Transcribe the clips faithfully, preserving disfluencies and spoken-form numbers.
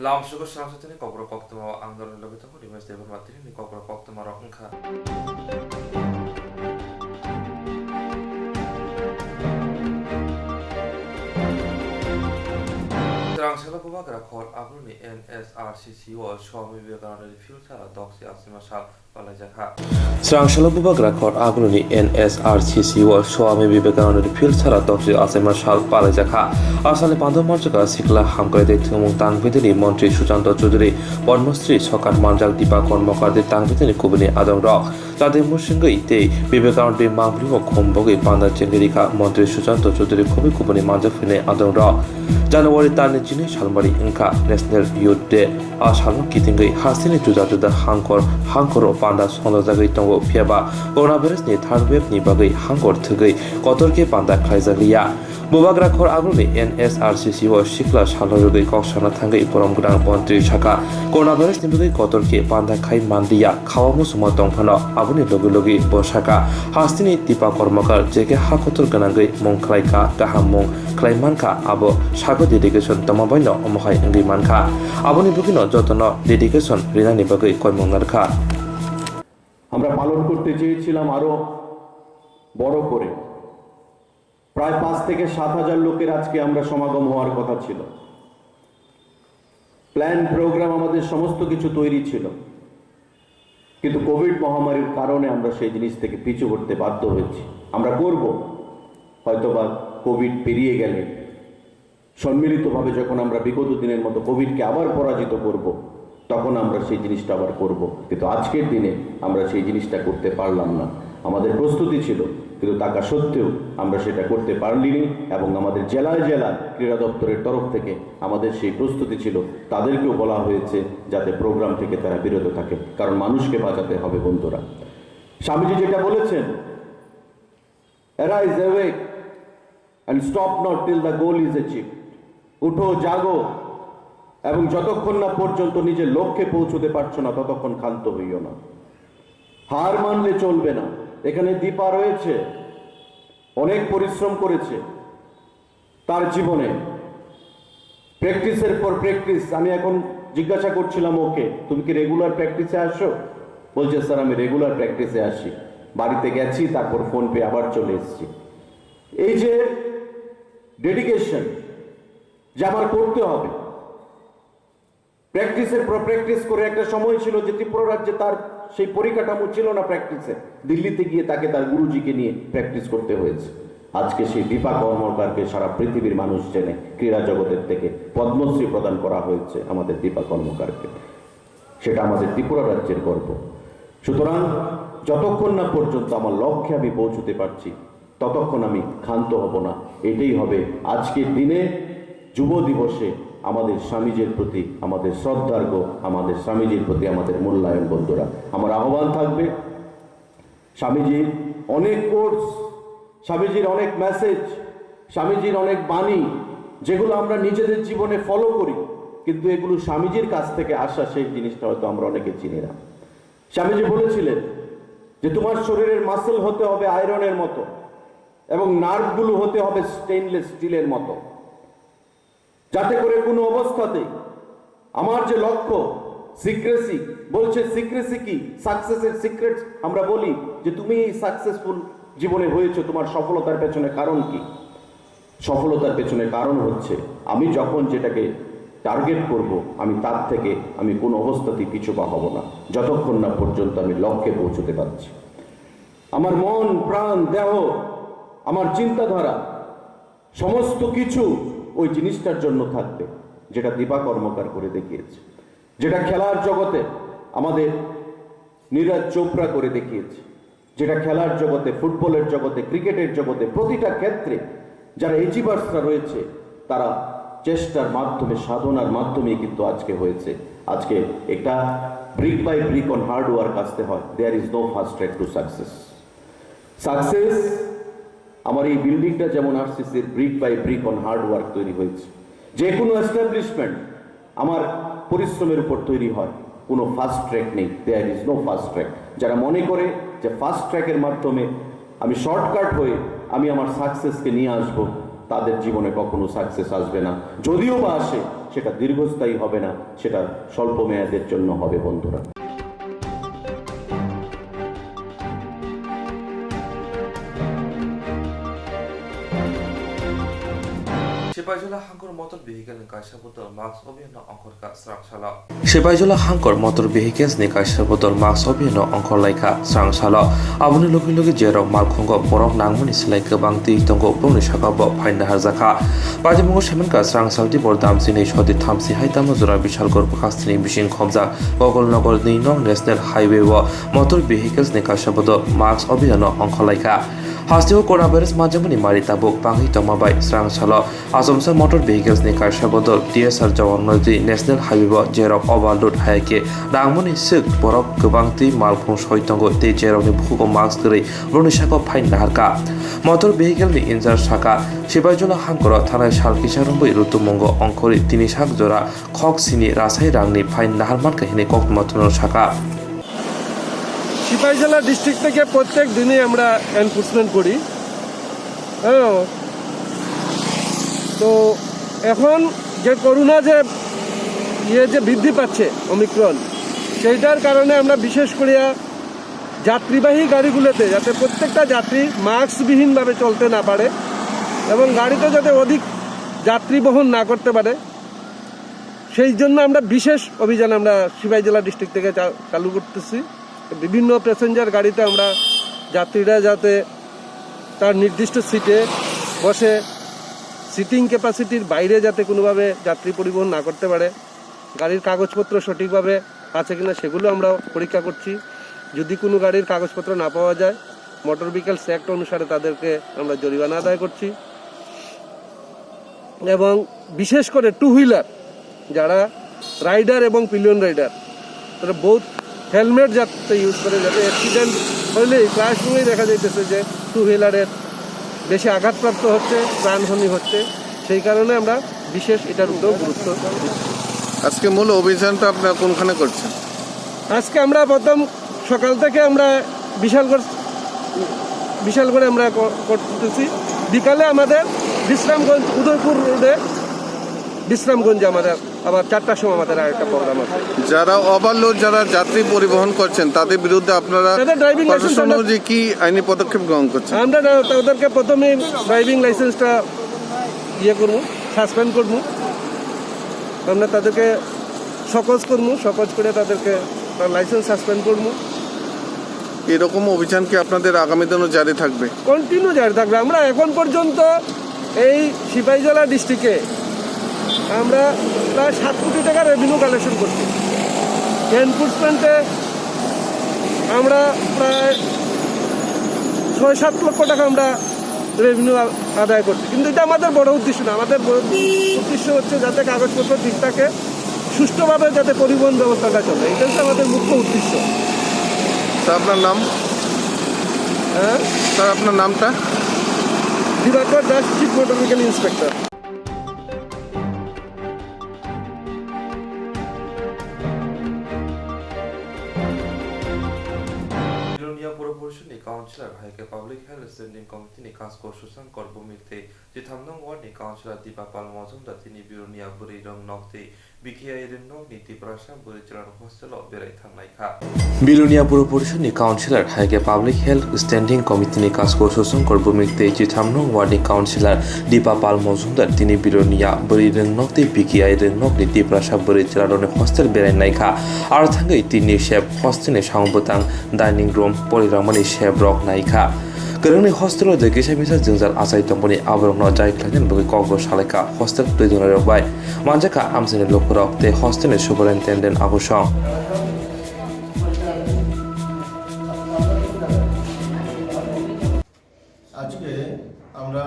Lamsugo srangsa tini kokborok koktwma o ang norokni logi tongo, Rimesh Debbarma. Tini ni kokborok koktwma rok wngkha. Srangsalo Bubagra khor Aguluni N S R C C o Swami Vivekananda ni field sara doksi achima sal palaijakha. Srangsalo Bubagra khor Aguluni N S R C C o Swami Vivekananda ni field sara doksi achima sal palaijakha. Asalni pando manjakha sikla hamkrai tei thwngmung tangpidini montri Suchanta Chudhury, Padma Shri sokat manjak Dipa Karmakar tei tangpidini kubuni adongrok. Chadwi musingwi tei Vivekananda ni mangpili o khum bogwi panda chengwi rikha montri Suchanta Chudhury khobwi kubuni manjak phinai adongrok. January talni chini salmari wngkha National Youth Day. A salno kitingwi hasteni juda juda hangkor hangkoro panda songjagwi tongo, phiyaba coronavirus ni third wave ni bagwi hangkor thwgwi kotor khe panda khlaijak liya. Bubagra khor Aguluni N S R C C o sikla salno rwgwi kok sana thangwi borom gwnang montri sakha, coronavirus ni bagwi kotor khe panda khai manliya, khawa muchungma tongphano aboni logi logi bo sakha, hasteni Dipa Karmakar je khe ha kotor gwnangwi mung khlai kha, kaham mung khlai mankha, abo sago dedication tongma bai no omo hai wngwi mankha. Aboni bagwi no jotono dedication rinani bagwi koimung narwkha. আমরা পালন করতে চেয়েছিলাম আরো বড় করে। প্রায় পাঁচ থেকে সাত হাজার লোকের আজকে আমরা সমাগম হওয়ার কথা ছিল। প্ল্যান প্রোগ্রাম, আমাদের সমস্ত কিছু তৈরি ছিল, কিন্তু কোভিড মহামারীর কারণে আমরা সেই জিনিস থেকে পিছু হটতে বাধ্য হয়েছি। আমরা করব, হয়তোবা কোভিড পেরিয়ে গেলে, সম্মিলিতভাবে যখন আমরা বিগত দিনের মতো কোভিডকে আবার পরাজিত করব, তখন আমরা সেই জিনিসটা আবার করব। কিন্তু আজকের দিনে আমরা সেই জিনিসটা করতে পারলাম না। আমাদের প্রস্তুতি ছিল, কিন্তু থাকা সত্ত্বেও আমরা সেটা করতে পারলিনি। এবং আমাদের জেলায় জেলায় ক্রীড়া দপ্তরের তরফ থেকে আমাদের সেই প্রস্তুতি ছিল, তাদেরকেও বলা হয়েছে যাতে প্রোগ্রাম থেকে তারা বিরত থাকে, কারণ মানুষকে বাঁচাতে হবে বন্ধুরা। স্বামীজি যেটা বলেছেন, "Arise, awake and stop not till the goal is achieved." উঠো, জাগো, এবং যতক্ষণ না পর্যন্ত নিজের লক্ষ্যে পৌঁছতে পারছো না, ততক্ষণ ক্ষান্ত হইও না, হার মানলে চলবে না। এখানে দীপা রয়েছে, অনেক পরিশ্রম করেছে তার জীবনে, প্র্যাকটিসের পর প্র্যাকটিস। আমি এখন জিজ্ঞাসা করছিলাম ওকে, "তুমি কি রেগুলার প্র্যাকটিসে আসো?" বলছে, "স্যার, আমি রেগুলার প্র্যাকটিসে আসি, বাড়িতে গেছি, তারপর ফোন পেয়ে আবার চলে এসেছি।" এই যে ডেডিকেশন, যে আমার করতে হবে, প্র্যাকটিসের পর প্র্যাকটিস করে একটা সময় ছিল যে ত্রিপুরা রাজ্যে তার সেই পরিকাঠামো ছিল না প্র্যাকটিসে। দিল্লিতে গিয়ে তাকে তার গুরুজিকে নিয়ে প্র্যাকটিস করতে হয়েছে। আজকে সেই দীপা কর্মকারকে সারা পৃথিবীর মানুষ চেনে, ক্রীড়া জগতের থেকে পদ্মশ্রী প্রদান করা হয়েছে আমাদের দীপা কর্মকারকে। সেটা আমাদের ত্রিপুরা রাজ্যের গর্ব। সুতরাং যতক্ষণ না পর্যন্ত আমার লক্ষ্যে আমি পৌঁছতে পারছি, ততক্ষণ আমি ক্ষান্ত হব না। এটাই হবে আজকের দিনে যুব দিবসে আমাদের স্বামীজির প্রতি আমাদের শ্রদ্ধার্ঘ্য, আমাদের স্বামীজির প্রতি আমাদের মূল্যায়ন। বন্ধুরা, আমার আহ্বান থাকবে, স্বামীজির অনেক কোটস, স্বামীজির অনেক মেসেজ, স্বামীজির অনেক বাণী, যেগুলো আমরা নিজেদের জীবনে ফলো করি, কিন্তু এগুলো স্বামীজির কাছ থেকে আসা, সেই জিনিসটা হয়তো আমরা অনেকে চিনি না। স্বামীজি বলেছিলেন যে তোমার শরীরের মাসল হতে হবে আয়রনের মতো এবং নার্ভগুলো হতে হবে স্টেইনলেস স্টিলের মতো, যাতে করে কোনো অবস্থাতেই আমার যে লক্ষ্য, সিক্রেসি, বলছে সিক্রেসি কি? সাকসেসের সিক্রেট আমরা বলি যে তুমি এই সাকসেসফুল জীবনে হয়েছো, তোমার সফলতার পেছনে কারণ কি? সফলতার পেছনে কারণ হচ্ছে আমি যখন যেটাকে টার্গেট করব, আমি তার থেকে আমি কোনো অবস্থাতেই পিছুপা হব না, যতক্ষণ না পর্যন্ত আমি লক্ষ্যে পৌঁছতে পারছি। আমার মন, প্রাণ, দেহ, আমার চিন্তাধারা, সমস্ত কিছু ওই জিনিসটার জন্য থাকবে, যেটা দীপা কর্মকার করে দেখিয়েছে, যেটা খেলার জগতে আমাদের নীরজ চোপড়া করে দেখিয়েছে, যেটা খেলার জগতে, ফুটবলের জগতে, ক্রিকেটের জগতে, প্রতিটা ক্ষেত্রে যারা অ্যাচিভার্সরা রয়েছে, তারা চেষ্টার মাধ্যমে, সাধনার মাধ্যমেই কিন্তু আজকে হয়েছে। আজকে একটা brick by brick on hard work আসতে হয়। There is no fast track to success. Success, আমার এই বিল্ডিংটা যেমন আরসিসির brick by brick on hard work তৈরি হয়েছে। যে কোনো এস্টাবলিশমেন্ট আমার পরিশ্রমের উপর তৈরি হয়, কোনো ফাস্ট ট্র্যাক নেই। There is no fast track. যারা মনে করে যে ফাস্ট ট্র্যাকের মাধ্যমে আমি শর্টকাট হয়ে আমি আমার সাকসেসকে নিয়ে আসব, তাদের জীবনে কখনো সাকসেস আসবে না। যদিও বা আসে, সেটা দীর্ঘস্থায়ী হবে না, সেটা স্বল্প মেয়াদের জন্য হবে, বন্ধুরা। Sipaijala hangkor motor vehicle ni kaisa bodol mask obhiyano ongkhorkha srangsalo. Sipaijala hangkor motor vehicles ni kaisa bodol mask obhiyano ongkhorlaikha srangsalo. Aboni logi logi jerok malkhungo borok nangmani slai kwbang twi tongo, borokni saka bo phaina harjakha. Patimungo semankha srangsal tibor damsini sodi thamsi hai tamo jora Bishalgarh bwkhastini bising khobjak Gogolnogor ni nong National Highway o motor vehicles ni kaisa bodol mask obhiyano ongkhorlaikha. Hasteo coronavirus manjakmani mari tabuk bangwi tongma bai srangsalo achomsa motor vehicles ni kaisa bodol T S R jawan nodi National Highway o jerok overload hai khe nangmani swk borok kwbang twi malkhung soi tongo tei jerokni bukhugo mask kwrwi borokni saka phaina naharkha. Motor vehicle ni in charge saka Sipaijala hangkoro thanai sal kisa romwi rutumungo ongkhorwi tini sak jora khok sini rasai rangni phain nahar mankha hinwi koktwma thwngno saka. Sepahijala district থেকে প্রত্যেক দিনই আমরা এনফোর্সমেন্ট করি। হ্যাঁ, তো এখন যে করোনা যে ইয়ে যে বৃদ্ধি পাচ্ছে ওমিক্রন, সেইটার কারণে আমরা বিশেষ করিয়া যাত্রীবাহী গাড়িগুলোতে যাতে প্রত্যেকটা যাত্রী মাস্কবিহীনভাবে চলতে না পারে এবং গাড়িতে যাতে অধিক যাত্রী বহন না করতে পারে, সেই জন্য আমরা বিশেষ অভিযান আমরা সিপাহীজলা ডিস্ট্রিক্ট থেকে চা-, চালু করতেছি। বিভিন্ন প্যাসেঞ্জার গাড়িতে আমরা যাত্রীরা যাতে তার নির্দিষ্ট সিটে বসে, সিটিং ক্যাপাসিটির বাইরে যাতে কোনোভাবে যাত্রী পরিবহন না করতে পারে, গাড়ির কাগজপত্র সঠিকভাবে আছে কিনা সেগুলো আমরা পরীক্ষা করছি। যদি কোনো গাড়ির কাগজপত্র না পাওয়া যায়, মোটর ভেহিকলস অ্যাক্ট অনুসারে তাদেরকে আমরা জরিমানা আদায় করছি। এবং বিশেষ করে টু হুইলার, যারা রাইডার এবং পিলিয়ন রাইডার, তারা বহুত হেলমেট যাতে ইউজ করে, যাতে অ্যাক্সিডেন্ট হইলেই প্রায় সময়ই দেখা যাইতেছে যে টু হুইলারের বেশি আঘাতপ্রাপ্ত হচ্ছে, প্রাণহানি হচ্ছে। সেই কারণে আমরা বিশেষ এটার উপরেও গুরুত্ব দিচ্ছি। আজকে মূল অভিযানটা আপনারা কোনখানে করছেন? আজকে আমরা প্রথম সকাল থেকে আমরা বিশালগড়, বিশালগড়ে আমরা ক-, করতেছি। বিকালে আমাদের বিশ্রামগঞ্জ, উদয়পুর রোডে বিশ্রামগঞ্জে আমাদের আবার চারটার সময় আমাদের আরেকটা প্রোগ্রাম আছে। যারা ওভারলোড, যারা যাত্রী পরিবহন করছেন, তাদের বিরুদ্ধে আপনারা তাদের ড্রাইভিং লাইসেন্স প্রশাসন আমরা অনুযায়ী কি আইনি পদক্ষেপ গ্রহণ করছেন? আমরা তা-, তাদেরকে প্রথমে ড্রাইভিং লাইসেন্সটা ইয়ে করবো, সাসপেন্ড করবো। আমরা তাদেরকে সকজ করবো, সকজ করে তাদেরকে তার লাইসেন্স সাসপেন্ড করবো। এরকম অভিযান কি আপনাদের আগামী দিনও জারি থাকবে? কন্টিনিউ জারি থাকবে। আমরা এখন পর্যন্ত এই সিপাহীজলা ডিস্ট্রিক্টে আমরা প্রায় সাত কোটি টাকা রেভিনিউ কালেকশন করছি। এনফোর্সমেন্টে আমরা প্রায় ছয় সাত লক্ষ টাকা আমরা রেভিনিউ আ-, আদায় করছি। কিন্তু এটা আমাদের বড় উদ্দেশ্য না। আমাদের বড় উদ্দেশ্য হচ্ছে যাতে কাগজপত্র ঠিক থাকে, সুষ্ঠুভাবে যাতে পরিবহন ব্যবস্থাটা চলে, এটা হচ্ছে আমাদের মুখ্য উদ্দেশ্য। স্যার, আপনার নাম? হ্যাঁ? স্যার, আপনার নামটা? Dibakar Das, chief motor vehicle inspector. Bilonia Puro Porishod ni Councillor hai khe Public Health Standing Committee ni Kaskor Susankor Bhumik tei chitham nong ward ni Councillor Dipa Pal Mojumdar tini Bilonia bwrwi rwngnok tei B K I rwngnok ni Tiprasa bwrwi chwla hostel o berai thangnai kha. Bilonia Puro Porishod ni Councillor hai khe Public Health Standing Committee ni Kaskor Susankor Bhumik tei chitham nong ward ni Councillor Dipa Pal Mojumdar tini Bilonia bwrwi rwngnok tei B K I rwngnok ni Tiprasa bwrwi chwla rokni hostel berai nai kha. Aro thangwi tini sep hostel ni samung bwtang, dining room, poriramani sep rok nai kha. Kwrwngni hostel o je kisa misa jwngjal achai tongmani aborokno jai khlainani bagwi kokbo salai kha hostel twi dongnai rok bai. Manjakha amchaini lukurok tei hostel ni superintendent Abusong. আজকে আমরা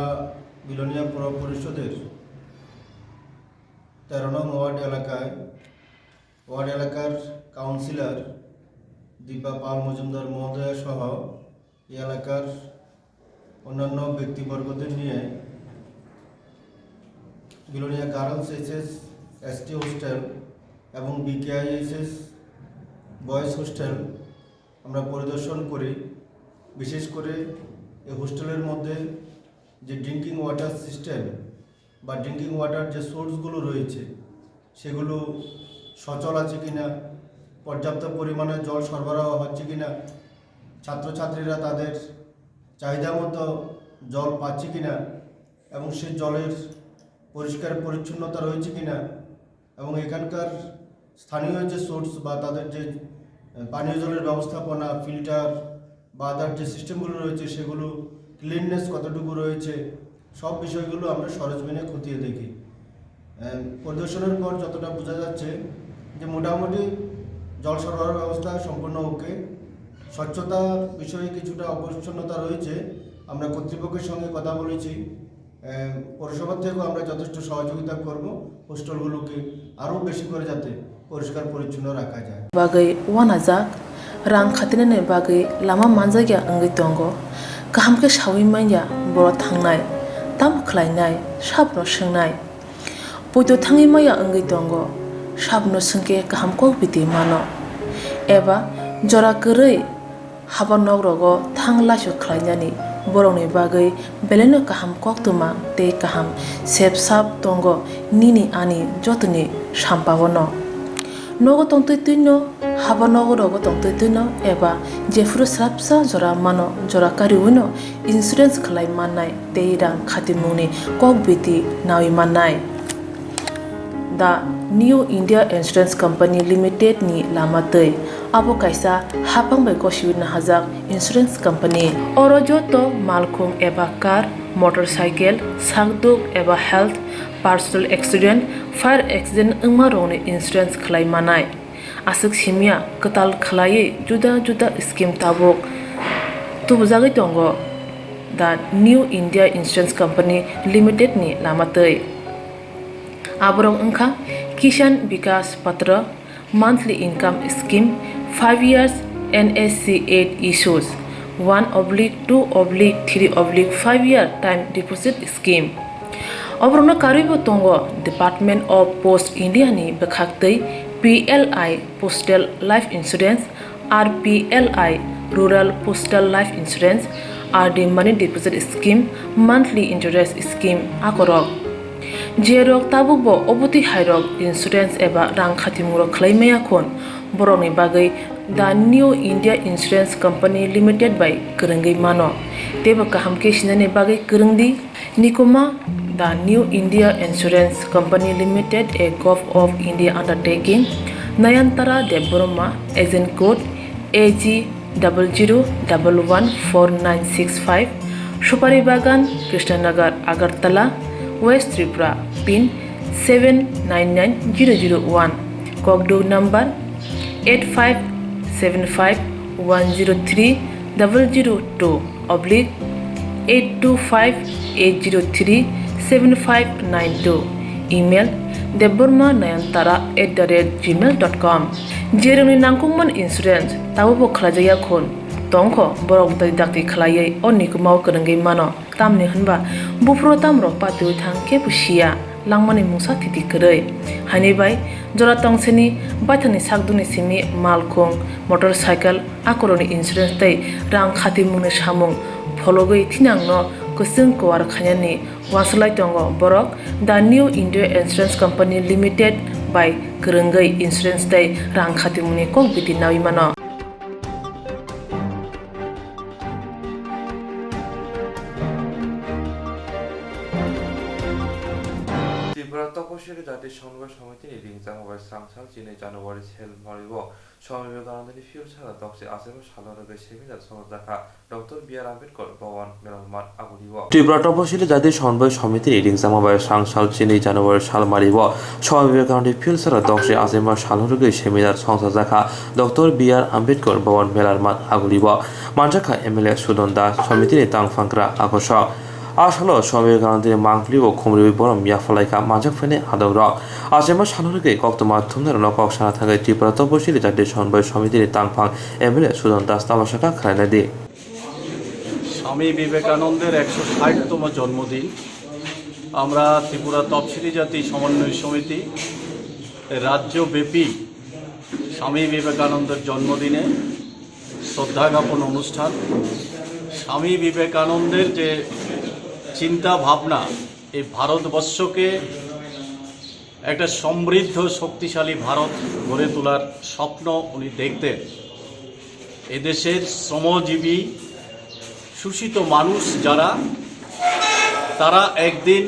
বিলোনিয়া পৌর পরিষদের তেরো নং ওয়ার্ড এলাকায়, ওয়ার্ড এলাকার কাউন্সিলর দীপা পাল মজুমদার মহোদয়া সহ এই এলাকার অন্যান্য ব্যক্তিবর্গদের নিয়ে Belonia girls HS ST hostel এবং বিকেআইএইচএস বয়েজ হোস্টেল আমরা পরিদর্শন করি। বিশেষ করে এই হোস্টেলের মধ্যে যে ড্রিঙ্কিং ওয়াটার সিস্টেম বা ড্রিঙ্কিং ওয়াটার যে সোর্সগুলো রয়েছে, সেগুলো সচল আছে কিনা, পর্যাপ্ত পরিমাণে জল সরবরাহ হচ্ছে কিনা, ছাত্রছাত্রীরা তাদের চাহিদা মতো জল পাচ্ছে কিনা এবং সেই জলের পরিষ্কার পরিচ্ছন্নতা রয়েছে কিনা এবং এখানকার স্থানীয় যে সোর্স বা তাদের যে, আহ, পানীয় জলের ব্যবস্থাপনা, ফিল্টার বা আদার যে সিস্টেমগুলো রয়েছে সেগুলো ক্লিননেস কতটুকু রয়েছে, সব বিষয়গুলো আমরা সরেজমিনে খতিয়ে দেখি। আহ, পরিদর্শনের পর যতটা বোঝা যাচ্ছে যে মোটামুটি জল সরবরাহ ব্যবস্থা সম্পূর্ণ ওকে। স্বচ্ছতার বিষয়ে কিছুটা অপরিচ্ছন্নতা রয়েছে, আমরা কর্তৃপক্ষের সঙ্গে কথা বলেছি। আহ, পৌরসভা থেকেও আমরা যথেষ্ট সহযোগিতা করব হোস্টেলগুলোকে আরও বেশি করে যাতে পরিষ্কার পরিচ্ছন্ন রাখা যায়। Bagwi uanajak rang khatinani bagwi lama manjakya wngwi tongo. Kaham khe saui manya borok thangnai, tamo khlainai, sabno swngnai. Poito thangwi maya wngwi tongo, sabno swngkhe kaham kok biti mano. Eba jora kwrwi haba nok rogo thang laisok khlainani borokni bagwi belaino kaham koktwma tei kaham sep sap tongo nini ani jotoni sampaono. Nogo tongtwi twino, haba nogo rogo tongtwi twino eba jephuru swrapsa jora mano, jora kariwino insurance khlai mannai tei rang khatimungni kok biti nawi mannai. The New India Insurance Company Limited ni lama twi. Abo kaisa hapang bai gosiwi nahajak insurance company. Oro joto malkhung eba car, motorcycle, sakduk eba health, personal accident, fire accident wngma rokni insurance khlai manai. Aswk simya kwtal khlaiwi juda juda scheme tabuk tubujagwi tongo The New India Insurance Company Limited ni lama twi. Aborok wngkha Kisan Vikas Patra, monthly income scheme, five years N S C eight issues, one oblique two oblique three oblique five year time deposit scheme. Oborokno karwibo tongo Department of Post India ni bwkhaktwi P L I Postal Life Insurance, R P L I Rural Postal Life Insurance, R D Money Deposit Scheme, Monthly Interest Scheme akorok. Jerok tabukbo obotwi hairok insurance eba rang khatimungrok khlai maya khun, borokni bagwi The New India Insurance Company Limited bai kwrwngwi mano. Teibo kaham khe sinani bagwi kwrwng di. Nikuma, The New India Insurance Company Limited, a Govt of India undertaking, Nayantara Debbarma, agent code A G double zero double one four nine six five, Supari Bagan, Krishnanagar, Agartala, West Tripura, pin seven nine nine zero zero one, Kokduk number eight five seven five one zero three double zero two oblique eight two five eight zero three seven five nine two, email debbarma nayantara at the rate gmail dot com. Jerokni nangkukmani insurance tabukbo khlaijakya khun tongkho, borok dai dakti khlaiwi o nikumao kwrwngwi mano. Tamni hwnba buphuru tamrok patiwi thang khe bo siya, langmani mungsa thiti kwrwi. Haini bai jora tongsini baithangni sakdukni simi malkhung, motorcycle, akorokni insurance tei rang khatimungni samung phologwi thinangno kwchwng kwar khainani uansuk lai tongo borok. The New India Insurance Company Limited bai kwrwngwi insurance tei rang khatimungni kok biti nawi mano. Tripura Toposili Jati Songhorsh Somitini ringchakma bai srangsal chini January sel mario Swami Vivekanandani future tokse achaima salo rwgwi seminar songjakha Doctor B R Ambedkar Bhawan Melalmat Agulio. Tripura Toposili Jati Songhorsh Somitini ringchakma bai srangsal chini January sal mario Swami Vivekanandani future tokse achaima salo rwgwi seminar songjakha Doctor B R Ambedkar Bhawan Melalmat Agulio. Manjakha M L A Sudan Das, Somitini tangphangra akosok. A salo Swami Vivekanandani mangpili o khumriwi borom yaphalaikha manjak phainai adongrok. Achaima salo rwgwi koktwma thumnairokno kok sana thangwi Tripura Toposili Jati Songhorsh Somitini tangphang M L A Sudan Das tamo sakha khwlainai di. স্বামী বিবেকানন্দের একশো ষাটতম জন্মদিন। আমরা ত্রিপুরা তফসিলি জাতি সমন্বয় সমিতি রাজ্যব্যাপী স্বামী বিবেকানন্দের জন্মদিনে শ্রদ্ধা জ্ঞাপন অনুষ্ঠান। স্বামী বিবেকানন্দের যে চিন্তা ভাবনা, এই ভারতবর্ষকে একটা সমৃদ্ধ, শক্তিশালী ভারত গড়ে তোলার স্বপ্ন উনি দেখতেন। এদেশের শ্রমজীবী, শোষিত মানুষ যারা, তারা একদিন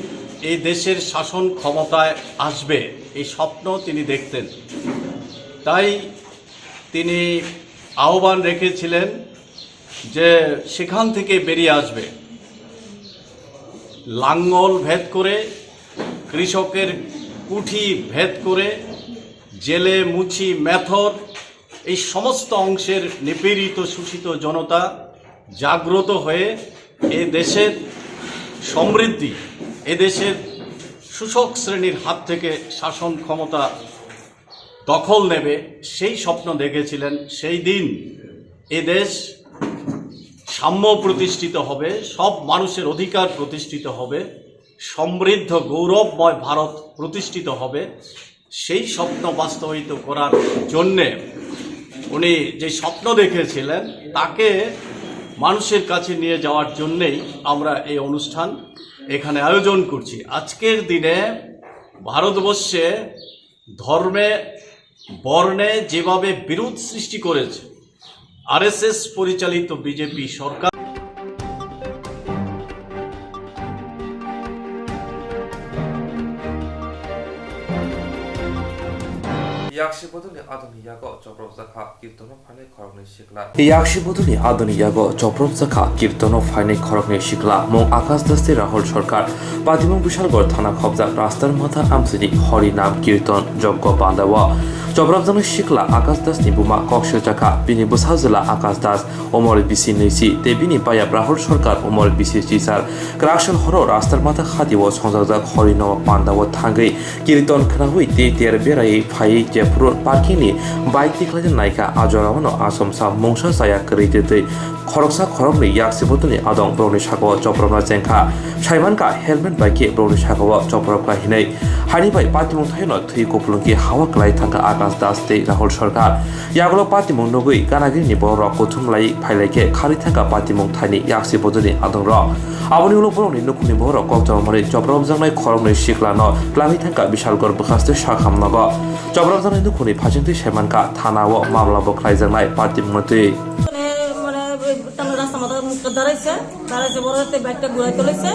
এই দেশের শাসন ক্ষমতায় আসবে, এই স্বপ্ন তিনি দেখতেন। তাই তিনি আহ্বান রেখেছিলেন যে সেখান থেকে বেরিয়ে আসবে। লাঙ্গল ভেদ করে, কৃষকের কুঠি ভেদ করে, জেলে, মুচি, মেথর, এই সমস্ত অংশের নিপীড়িত, শোষিত জনতা জাগ্রত হয়ে এ দেশের সমৃদ্ধি, এ দেশের শোষক শ্রেণীর হাত থেকে শাসন ক্ষমতা দখল নেবে, সেই স্বপ্ন দেখেছিলেন। সেই দিন এ দেশ সাম্য প্রতিষ্ঠিত হবে, সব মানুষের অধিকার প্রতিষ্ঠিত হবে, সমৃদ্ধ গৌরবময় ভারত প্রতিষ্ঠিত হবে। সেই স্বপ্ন বাস্তবায়িত করার জন্যে উনি যে স্বপ্ন দেখেছিলেন, তাকে মানুষের কাছে নিয়ে যাওয়ার জন্যেই আমরা এই অনুষ্ঠান এখানে আয়োজন করছি। আজকের দিনে ভারতবর্ষে ধর্মে, বর্ণে যেভাবে বিরোধ সৃষ্টি করেছে আরএসএস পরিচালিত বিজেপি সরকার। Yaksi bodolni adoni yago chopropjakha kirtono phainai khoroknwi sikla. Yaksi bodolni adoni yago chopropjakha kirtono phainai khoroknwi sikla, mung Akash Das tei Rahul Sarkar. Patimung Bishalgarh thana khopjak Rastar Matha amchini Horinam Kirton Joggo pandao. Chopropjaknai sikla Akash Das ni buma kok sirjakha, bini bwsajwla Akash Das, umor bisi nwi si, tei bini bayap Rahul Sarkar, umor bisi sisar. Kwraksal horo Rastar Matha khati o songjakjak Horinam pandao thangwi Kirton khnaui tei ter berai phai jephuru parking ni bike tikhlai naikha, a jorao no achomsa mungsa chaya kwrwi tei twi khoroksa khoroknwi yaksi bodolni adong borokni sakao chopropna chengkha. Saimankha helmet bai khe borokni sakao chopropkha hinwi. Hani bai patimung thaino thwi kupulungki hawa kwlai thangkha Akash Das tei Rahul Sarkar. Yagulo patimung nugwi ganagini borok kuthum lai phailai khe kharwi thangkha patimung thaini yaksi bodolni adongrok. Aboni ulo borokni nukhungni borok koktwma manwi chopropjaknai khoroknwi siklano twlangwi thangkha Bishalgarh bwkhaste sakham nogo. Chopropjaknai nukhungni phasingtwi saimankha thanao mamlabo khlaijaknai patimungno twi. মানে, মানে, ওই তাহলে রাস্তা মাথা মুখটা দাঁড়াইছে, দাঁড়াইছে বড় হতে বাইকটা ঘুরাই তুলেছে।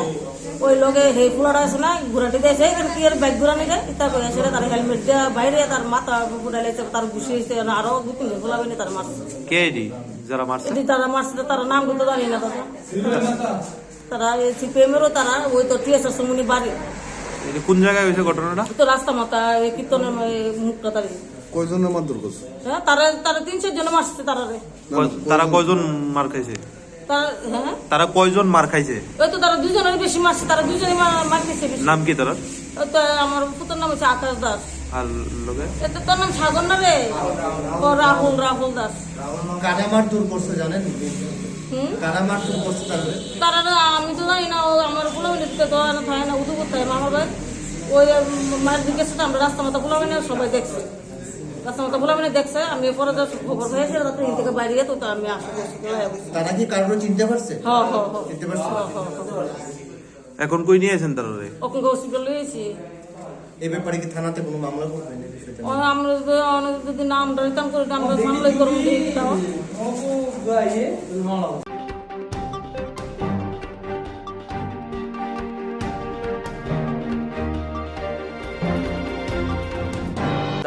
ওই লগে হে ফুলাটা আছে না, ঘুরাটি দিয়েছে, এখানে কি আর বাইক ঘুরানি যায়? ইতা করে সেটা তার হেলমেট দেওয়া বাইরে তার মাথা ঘুরাই লেছে, তার ঘুষি হয়েছে, আরো দু তিনজন ফুলা হয়নি তার মারছে। কে এটি যারা মারছে? এটি তারা মারছে, তো তারা নাম বলতে জানি না দাদা। তারা এই সিপিএম এরও তারা, ওই তো টিএসআর সমুনি বাড়ি। এটা কোন জায়গায় হয়েছে ঘটনাটা? তো রাস্তা মাথা, এই কীর্তনের মা-, এই মুখটা দাঁড়িয়ে। কয়জনের মারধর করছে? হ্যাঁ, তারা, তারা তিন চার জনে মারছে তারারে। না, কয়-, না, তারা কয়জন? কয়জন মার খাইছে? তারা, হ্যাঁ? তারা কয়জন মার খাইছে? ওই তো তারা দুজনের বেশি মারছে, তারা দুজনে মা-, মার খাইছে বেশি। নাম কি তারা? ওই তো আমার পুত্রের নাম হচ্ছে আকাশ দাস। আর লগে? এ তো তোর নাম সাগর না রে? ও রাহুল, রাহুল দাস। কারা মারধর করছে জানেন? হুম? কারা মারধর করছে তারা? তারা না, আমি তো জানি না, ও আমার বলে উনি তো দোকানে থাকে না, উদু করতে হয় মামার বাড়ি। ওই, উম, মার জিজ্ঞেস তো আমরা রাস্তা মতো বলে না, সবাই দেখছে। রাস্তা মতো বলে মানে দেখছে, আমি পরে তো খবর পেয়েছি, রাতে হিন্দি থেকে বাইরে তো, তো আমি আসলে অসুবিধা হয়ে গেছি। তারা কি কারোর চিনতে পারছে? হ্যাঁ, হ্যাঁ, হ্যাঁ। চিনতে পারছে? হ্যাঁ, হ্যাঁ, হ্যাঁ। এখন কই নিয়ে আছেন তারারে? ওখানে হসপিটাল হয়েছি। এই ব্যাপারে কি থানাতে কোনো মামলা করবেন এই বিষয়টা ও, নিয়ে? আমরা যদি, আমরা যদি নাম রিটার্ন করি, আমরা মামলাই করবো, দেখি তাও।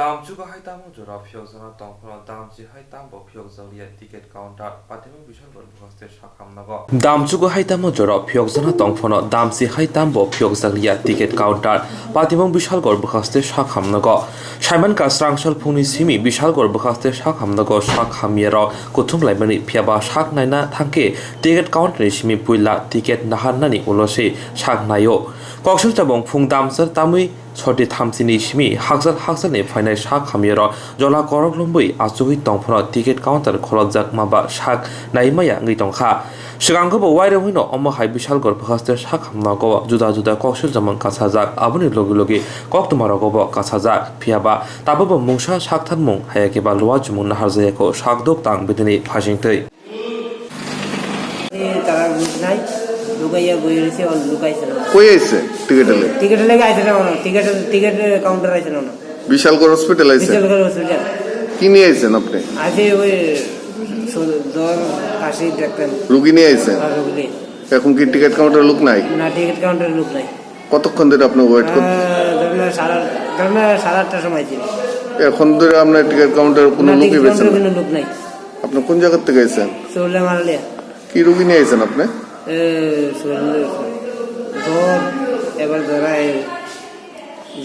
Damchugo hai tamo jora phiyokjana tongphano damchi hai tambo phiyokjakliya ticket counter, Patimung Bishalgarh bwkhaste sakham nogo. Damchugo hai tamo jora phiyokjana tongphano damchi hai tambo phiyokjakliya ticket counter, Patimung Bishalgarh bwkhaste sakham nogo. Saimankha srangsal phungni simi Bishalgarh bwkhaste sakham nogo sak hamyarok kuthum laimani, phiyaba sak naina thangkhe ticket counter ni simi puila ticket naharnani ulo se sak naio. Koksil chabong phung damchar tamwi soti thamchini simi hakjal hakjalni phainai sak hamyarok jola korok lombwi achugwi tongphano ticket counter kholopjak maba sak naimaya wngwi tongkha. Swkango bo wairwino omo hai Bishalgarh bwkhaste sak hamnogo juda juda koksil chabong kasajak, aboni logi logi koktwmarogo bo kasajak, phiyaba tabukbo mungsa saktharmung hayakhe ba luachumung naharjayakho sakdok tang bidini phasingtwi. Tara নাই, লুকাইয়া বই রয়েছে, ও লুকাইছে না। কই আইছে টিকিট হলে? টিকিট হলে আইছে না, টিকিট, টিকিট কাউন্টার আইছে না। বিশালগড় হসপিটাল আইছে? বিশালগড় হসপিটাল। কি নিয়ে আইছেন আপনি? আছে ওই সু-, জ্বর, কাশি দেখতেন। রুগী নিয়ে আইছেন? আর রুগী। এখন কি টিকিট কাউন্টার লোক নাই? না, টিকিট কাউন্টার লোক নাই। কতক্ষণ ধরে আপনি ওয়েট করতে? আহ, ধরেন না, সাড়ে আট-, ধরেন না, সাড়ে আটটার সময় ছিল। এখন ধরে আপনার টিকিট কাউন্টার কোনো না, লোকই টিকিট পেয়েছেন কাউন্টার না? কোনো লোক নাই। আপনি কোন জায়গা থেকে এসেছেন? চৌলা মারালিয়া। কি রুগী নিয়ে এসেছেন আপনি? এ, শরীরে জ্বর, এবার জ্বর আয়,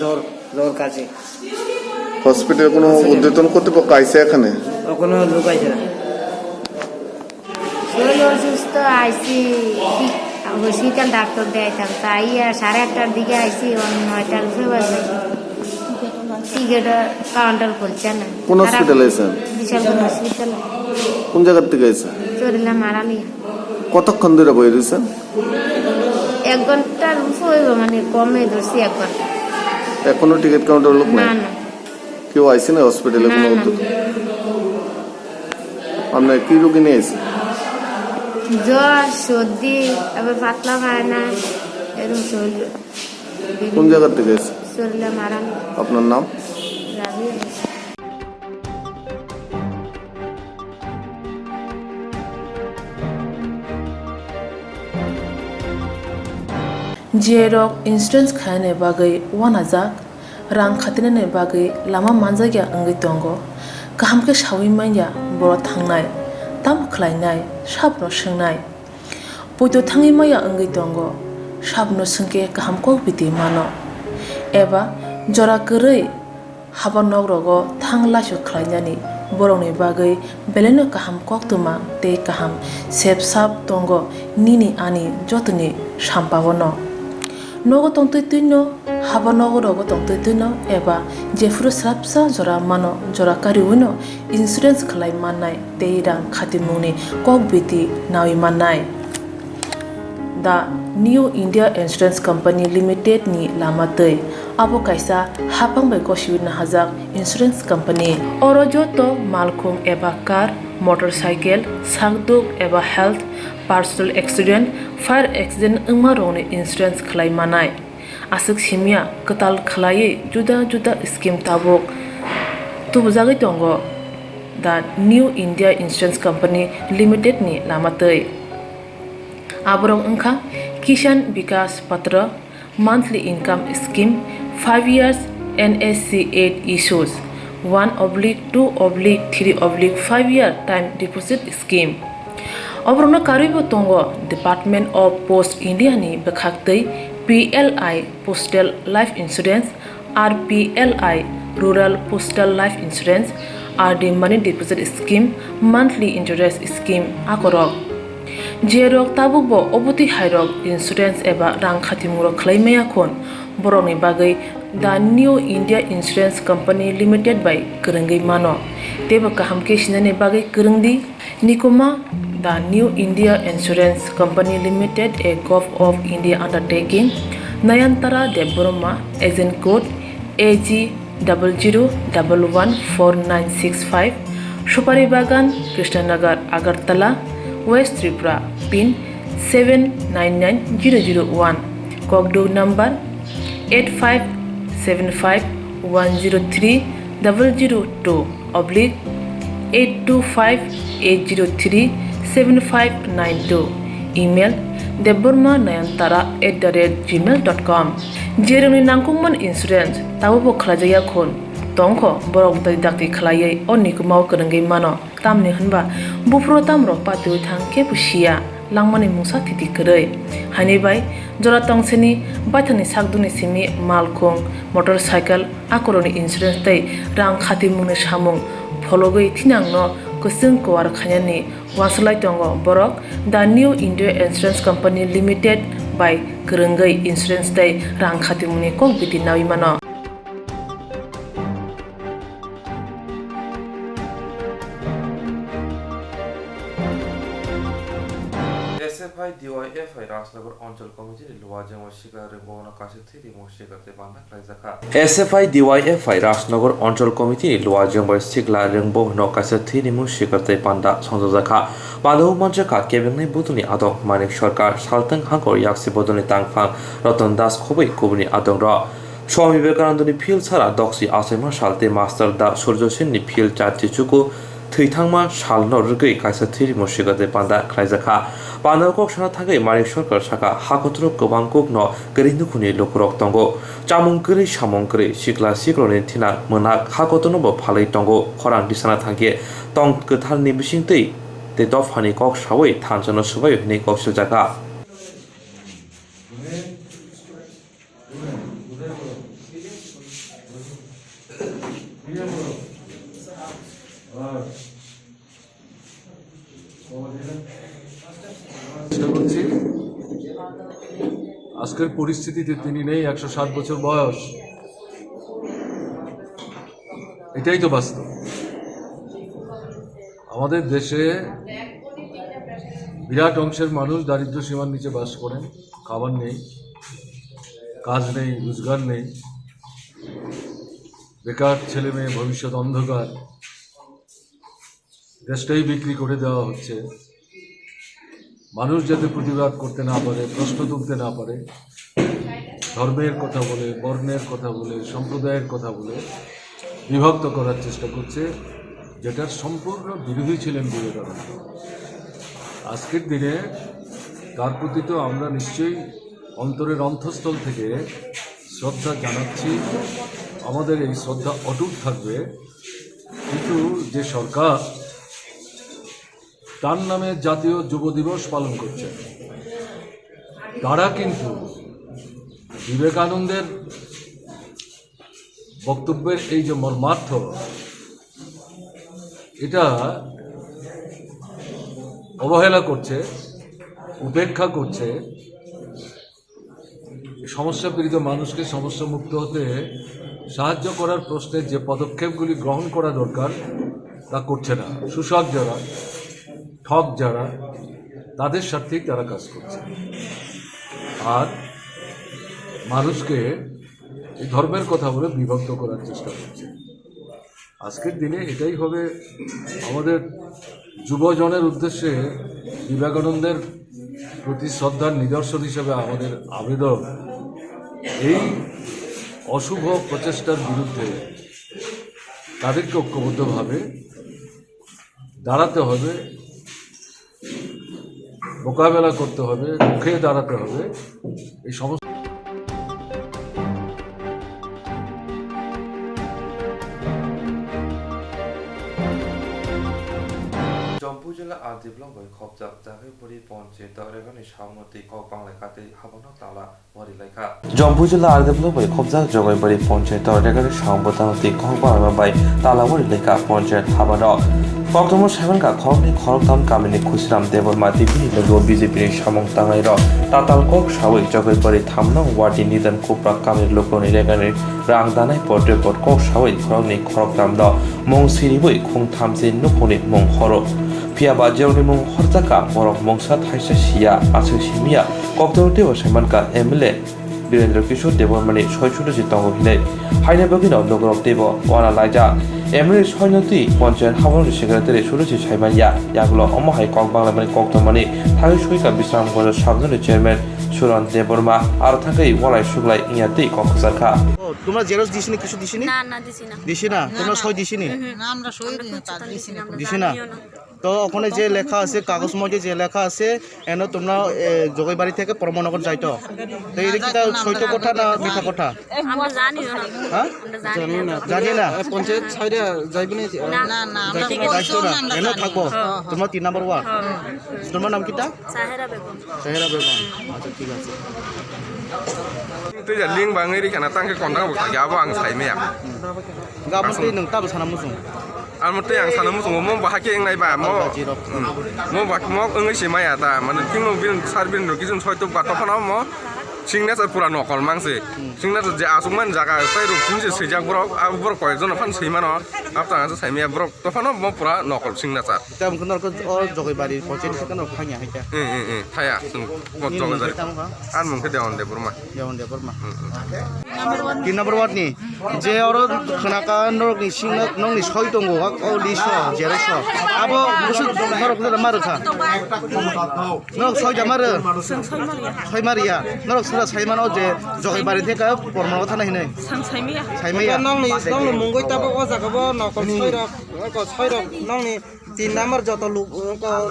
জ্বর, জ্বর কাশি। হসপিটালে কোনো হসপিটালে। ঊর্ধ্বতন কর্তৃপক্ষ আইছে এখানে? ও কোনো লোক আইছে না। শরীর অসুস্থ, আইছি হসপিটাল ডাক্তার দেখাইতাম, তাই আর সাড়ে আটটার দিকে আইছি, ওই নয়টার উপরে বাজে। টিকিট কাউন্টার খুলছে না। কোন তারা হসপিটালে আছেন? বিশালগঞ্জ হসপিটাল। কোন জায়গার থেকে আছেন? চরিলা মারালি। কতক্ষণ ধরে বই রয়েছেন? এক ঘন্টার উপরে হইব, মানে কমে ধরছি এক ঘন্টা। এখনো টিকিট কাউন্টার লোক না, নাই? না। কেউ আইছে না হসপিটালে না, কোনো না। উদ্যোগ? আপনার কি রোগী নিয়ে আইছে? জ্বর, সর্দি, তারপর পাতলা পায়খানা, এরকম শরীর। কোন জায়গা থেকে আইছে? চরিলা মারালি। আপনার নাম? Rabiya. J rok insurance khainani bagwi uanajak, rang khatinani bagwi lama manjakya wngwi tongo. Kaham khe saui manya borok thangnai, tamo khlainai, sabono swngnai. Poito thangwi manya wngwi tongo, sabono swngkhe kaham kok biti mano. Eba jora kwrwi haba nok rogo thang laisu khlainani borokni bagwi belaino kaham koktwma tei kaham sep sap tongo nini ani jotoni sampaono. Nogo tongtwi twino, haba nogo rogo tongtwi twino eba jephuru swrapsa jora mano, jora kariwino insurance khlai mannai tei rang khatimungni kok biti naui mannai. The New India Insurance Company Limited ni lama twi. Abo kaisa haphang bai gosiwi nahajak insurance company. Oro joto malkhung eba car, motorcycle, sakduk eba health, personal accident, fire accident wngma rokni insurance khlai manai. Aswk simya kwtal khlaiwi juda juda scheme tabuk tubujagwi tongo The New India Insurance Company Limited ni lama twi. Aborok wngkha Kisan Vikas Patra, monthly income scheme, five years N S C eight issues, one oblique two oblique three oblique five year time deposit scheme. Oborokno karwibo tongo Department of Post India ni bwkhak twi P L I Postal Life Insurance, R P L I Rural Postal Life Insurance, R D Money Deposit Scheme, Monthly Interest Scheme akorok. Je rok tabukbo obotwi hairok insurance eba rang khatimungrok khlai maya khun, borokni bagwi The New India Insurance Company Limited bai kwrwngwi mano. Teibo kaham khe sinani bagwi kwrwng di. Nikuma, The New India Insurance Company Limited, a Govt of India undertaking, Nayantara Debbarma, Agent Code A G double zero double one four nine six five, Supari Bagan, Krishnanagar, Agartala, West Tripura, pin seven nine nine zero zero one, Kokduk number eight five seven five one zero three double zero two oblique eight two five eight zero three seven five nine two, email debbarma nayantara at the rate gmail dot com. Jerokni nangkukmani insurance tabukbo khlaijakya khun tongkho, borok tei dakti khlaiwi o nikumao kwrwngwi mano. Tamni hwnba buphuru tamrok patiwi thang khe bo siya, langmani mungsa thiti kwrwi. Haini bai jora tongsini baithangni sakdukni simi malkhung, motorcycle, akorokni insurance tei rang khatimungni samung phologwi thinangno kwchwng kuwar khainani uansuk lai tongo borok The New India Insurance Company Limited bai kwrwngwi insurance tei rang khatimungni kok biti naui mano. S F I D Y F I Rajnagar Anchal Committee ni Luajeng bai Sikla Rwngbo no kaisa thwi rimo swikar tei panda khlaijakha. S F I D Y F I Rajnagar Anchal Committee ni Luajeng bai Sikla Rwngbo no kaisa thwi rimo swikar tei panda songjakha. Panda o manjakha kebengnai bodolni adong Manik Sarkar, Saltang Hangkor Yaksi bodolni tangphang Ratan Das khobwi kubuni adong rok. Swami Vivekanandani field sara doksi achaima sal tei Master Da Surjo Senni field charchi chuku thwithangma salno rwgwi kaisa thwi rimo swikar tei panda khlaijakha. Panda o kok sana thangwi Manik Sarkar sakha, ha kotor o kwbang kukno kwrwi nukhungni lukurok tongo. Chamung kwrwi, samung kwrwi, sikla siklorni thina mwnak ha kotorno bo phalwi tongo. Khorang disana thangkhe tong kwtharni bisingtwi tei dophani kok sawi thansano swbaio hwnwi kok siljakha. চেষ্টা করছি। আজকের পরিস্থিতিতে তিনি নেই, একশো সাত বছর বয়স, এটাই তো বাস্তব। আমাদের দেশে বিরাট অংশের মানুষ দারিদ্র সীমার নিচে বাস করেন, খাবার নেই, কাজ নেই, রোজগার নেই, বেকার ছেলে মেয়ে, ভবিষ্যৎ অন্ধকার। দেশটাই বিক্রি করে দেওয়া হচ্ছে। মানুষ যাতে প্রতিবাদ করতে না পারে, প্রশ্ন তুলতে না পারে, ধর্মের কথা বলে, বর্ণের কথা বলে, সম্প্রদায়ের কথা বলে বিভক্ত করার চেষ্টা করছে, যেটার সম্পূর্ণ বিরোধী ছিলেন বিবেকানন্দ। আজকের দিনে তার প্রতি তো আমরা নিশ্চয়ই অন্তরের অন্তঃস্থল থেকে শ্রদ্ধা জানাচ্ছি। আমাদের এই শ্রদ্ধা অটুট থাকবে। কিন্তু যে সরকার তার নামে জাতীয় যুব দিবস পালন করছে, তারা কিন্তু বিবেকানন্দের বক্তব্যের এই যে মর্মার্থ, এটা অবহেলা করছে, উপেক্ষা করছে। সমস্যা পীড়িত মানুষকে সমস্যা মুক্ত হতে সাহায্য করার প্রশ্নে যে পদক্ষেপগুলি গ্রহণ করা দরকার, তা করছে না। শোষক যারা, ঠগ যারা, তাদের স্বার্থেই তারা কাজ করছে। আর মানুষকে এই ধর্মের কথা বলে বিভক্ত করার চেষ্টা করছে। আজকের দিনে এটাই হবে আমাদের যুবজনের উদ্দেশ্যে বিবেকানন্দের প্রতি শ্রদ্ধার নিদর্শন হিসেবে আমাদের আবেদন, এই অশুভ প্রচেষ্টার বিরুদ্ধে তাদেরকে ঐক্যবদ্ধভাবে দাঁড়াতে হবে, মোকাবেলা করতে হবে, রুখে দাঁড়াতে হবে। এই সমস্ত Jampui jila R D block bai khopjak Jagaibari ponchayat o regani samno twi kok banglaikha tei habano tala Jampui jila R D block bai khopjak Jagaibari ponchayat o regani samung bwtano twi kok banglaima bai tala wari lekha ponchayat habano. Koktwma saimankha khoroknwi khoroktham kamini Khusiram Debbarma tei bini logo B J P ni samung tangnairok tatal kok sawi Jagaibari tham nong ward ni Nidan Kupra kamini lukurokni regani rang danai pot report kok sawi khoroknwi khoroktham no mung siriwi khung thamchi nukhungni mung horo. Phiyaba jerokni mung horjakha borok mungsa thaisa siya aswk simiya. Koktwma teibo saimankha M L A Birendra Kishore Debbarmani soi sudusi tongo hinwi. Haino bagwino lukurok teibo uana laijak. M L A soino twi ponchayat haborokni secretary sudusi saimanya. Yagulo omo hai kok banglaimani koktwmani thagwi soika Bisramganj sub-zonal chairman Suran Debbarma aro thangwi walai suglai wngya twi kok kwcharkha. ও, তোমরা জেরক্স দিছি না, কিছু দিছি না? না, না, দিছি না। দিছি না? তোমরা সই দিছি নি? হুম। না, আমরা সই আমরা দিই না, কিচ্ছু তার তো দিছি না। দিছি না? তো ওখানে যে লেখা আছে, কাগজ মধ্যে যে লেখা আছে, এনে তোমরা, এ, জগাইবাড়ি থেকে পরমনগর যাইতো। তো এটা কি তার সত্য কথা না মিথ্যা কথা? আমরা জানিও না। হ্যাঁ? আমরা জানি না। জানি না? এ, পঞ্চায়েত সাইডে যাইবে না? না। না, না, আমরা যাইতো না, যাইতো না। এনে থাকবো। হ্যাঁ, হ্যাঁ। তোমরা তিন নম্বর ওয়ার্ড। হ্যাঁ। তোমার নাম কিতা? সাহেরা বেগম। সাহেরা বেগম। আচ্ছা, ঠিক আছে। Tei ja link bangwi ri kana tangkhe konda bo kha abo ang sai maya. Gabon tei nwng tabo sana muchung. Amo tei ang sana muchungo, mo bahai khe wngnai ba, mo, Gaji rok. Hmm. Mo ba, mo wngwi se maya ta, mane, thingno bin, sar bin rok, kisun soi tok ba, tophano mo, Signature pura nokol mang se. Hmm. Signature je aswk man jaga tei ruk sing se swijak borok, abo borok koi jon phan swi mano. Abo tang se sai maya borok to phano mo pura nokol signature. Tei ang norok o Jogaibari panchayat se kano phangya hai khe. Eh, eh, eh, thaya, hmm, mo Nini Jogaibari. Mungkhe tamo kha? Ani mungkhe Dewan Debbarma. Dewan Debbarma. Hmm, hmm. Tin number ward ni. Je oro khwnaka norokni singno, nokni soi tongo, o list o, xerox o. Abo bwswk norok ma rwkha? Norok soida ma rw? Chwng soi ma rwya. Soi ma rwya? Norok sora sai mano je Jogaibari theka pormano thana hinwi. Chwng sai maya. Sai maya? Nokni, nokni mungwi tabuk o jaga bo nokol soirok, nokol soirok, nokni tin number joto luk,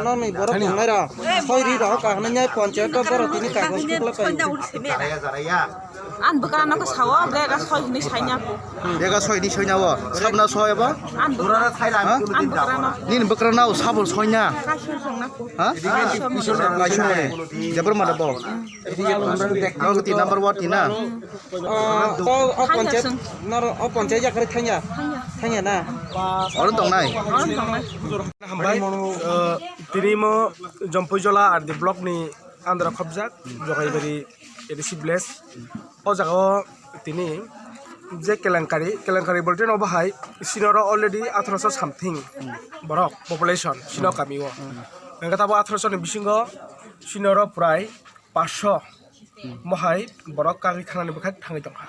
nokni borok tongnai rok. Soi ri rok, kahna nyai panchayat o borok tini kagoj kukla pai. An bwkrano khe sao, bega soi hinwi saina ko. Bega soi hinwi soina o. Sabna soi abo? An bwkrano. Ha? An bwkrano. Nini bwkrano sabo soina? Kaisa songna ko. Ha? Kaisa mane. Kaisa mane. Jabor mane bo. Ang ti number one ti na. O, o, o panchayat, noro o panchayat yakari thangya. Thangya. Thangya na. Oro tongnai. Oro tongnai. Hambai, eh, tini mo Jompuijola R D block ni andra khobjak, Jogaibari A D C village. O jaga o tini je kelenkari, kelenkari bolte no bahai, sinoro already athroso something borok population, sino kami o. Hingke tabo athroso ni bisingo sinoro prai paso mohai borok kagwi thanani bwkhak thangwi tongkha.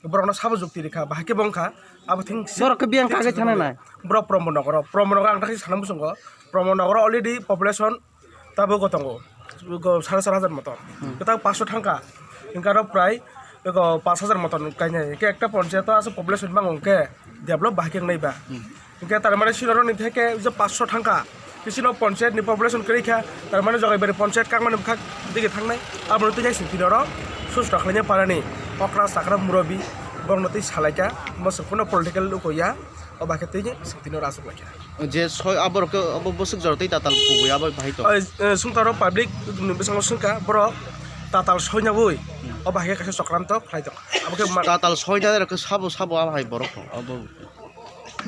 Borokno sabo jukti rikha, bahai khe bo wngkha, abo thing borok khe biyang kagwi thana nai? Borok Promo Nogoro, Promo Nogoro ang thangwi sana muchungo, Promo Nogoro already population tabuk tongo, go sare char hajar moton. Kwtal paso thangkha, hingke aro prai go pash hajar moton kainai, hingke ekta panchayat o aswk population bangkha hingke develop bahai khe wngnai ba. Hingke tar mane sinoro ni theke je pash thangkha, bisino panchayat ni population kwrwi kha, tar mane Jogaibari panchayat kangmani bwkhak dige thangnai, abo no twi sing tinoro susta khlaina parani okra sakra murabi bongno twi salaikha, bosok phano political lukoya, o bakhe twi sing tinoro aswk laikha. Je soi aborok khe obo bosok jora tei tatal kubui abo bahai to. Sungtaro public ni bwskango sungkha borok tatal soinabui o bahai khe kaisa chokranto khlai tongkha. Abo khe ma- Tatal soinai rok khe sabo sabo abo hai borok abo.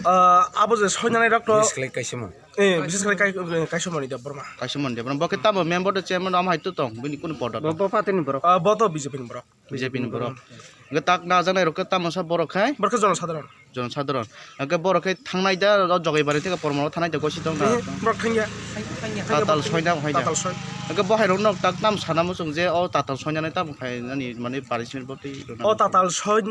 Ah, abo je soinani rok to. Bises khlai Kaisomon. Eh, bises khlai Kai-, eh, Kaisomon Debbarma. Kaisomon Debbarma. Bo khe tamo member de chairman am hai to tong, bini kunu poda to. Bo, bo party ni borok. Ah, bo to B J P ni borok. B J P ni borok. Hingke tak najaknai rok khe tamo sa borok khai? Borok khe jonosadharon. Jonosadharon. Hingke borok khe thangnai da, o Jogaibari theke Pormoro thangnai da gosi tong da. Eh, borok thangya. Tatal soina hai da. Tatal soi. Hingke bo hai rok nok tak tam sana muchung je o tatal soinani tamo khai nani mane punishment bo twi rwna. O tatal soi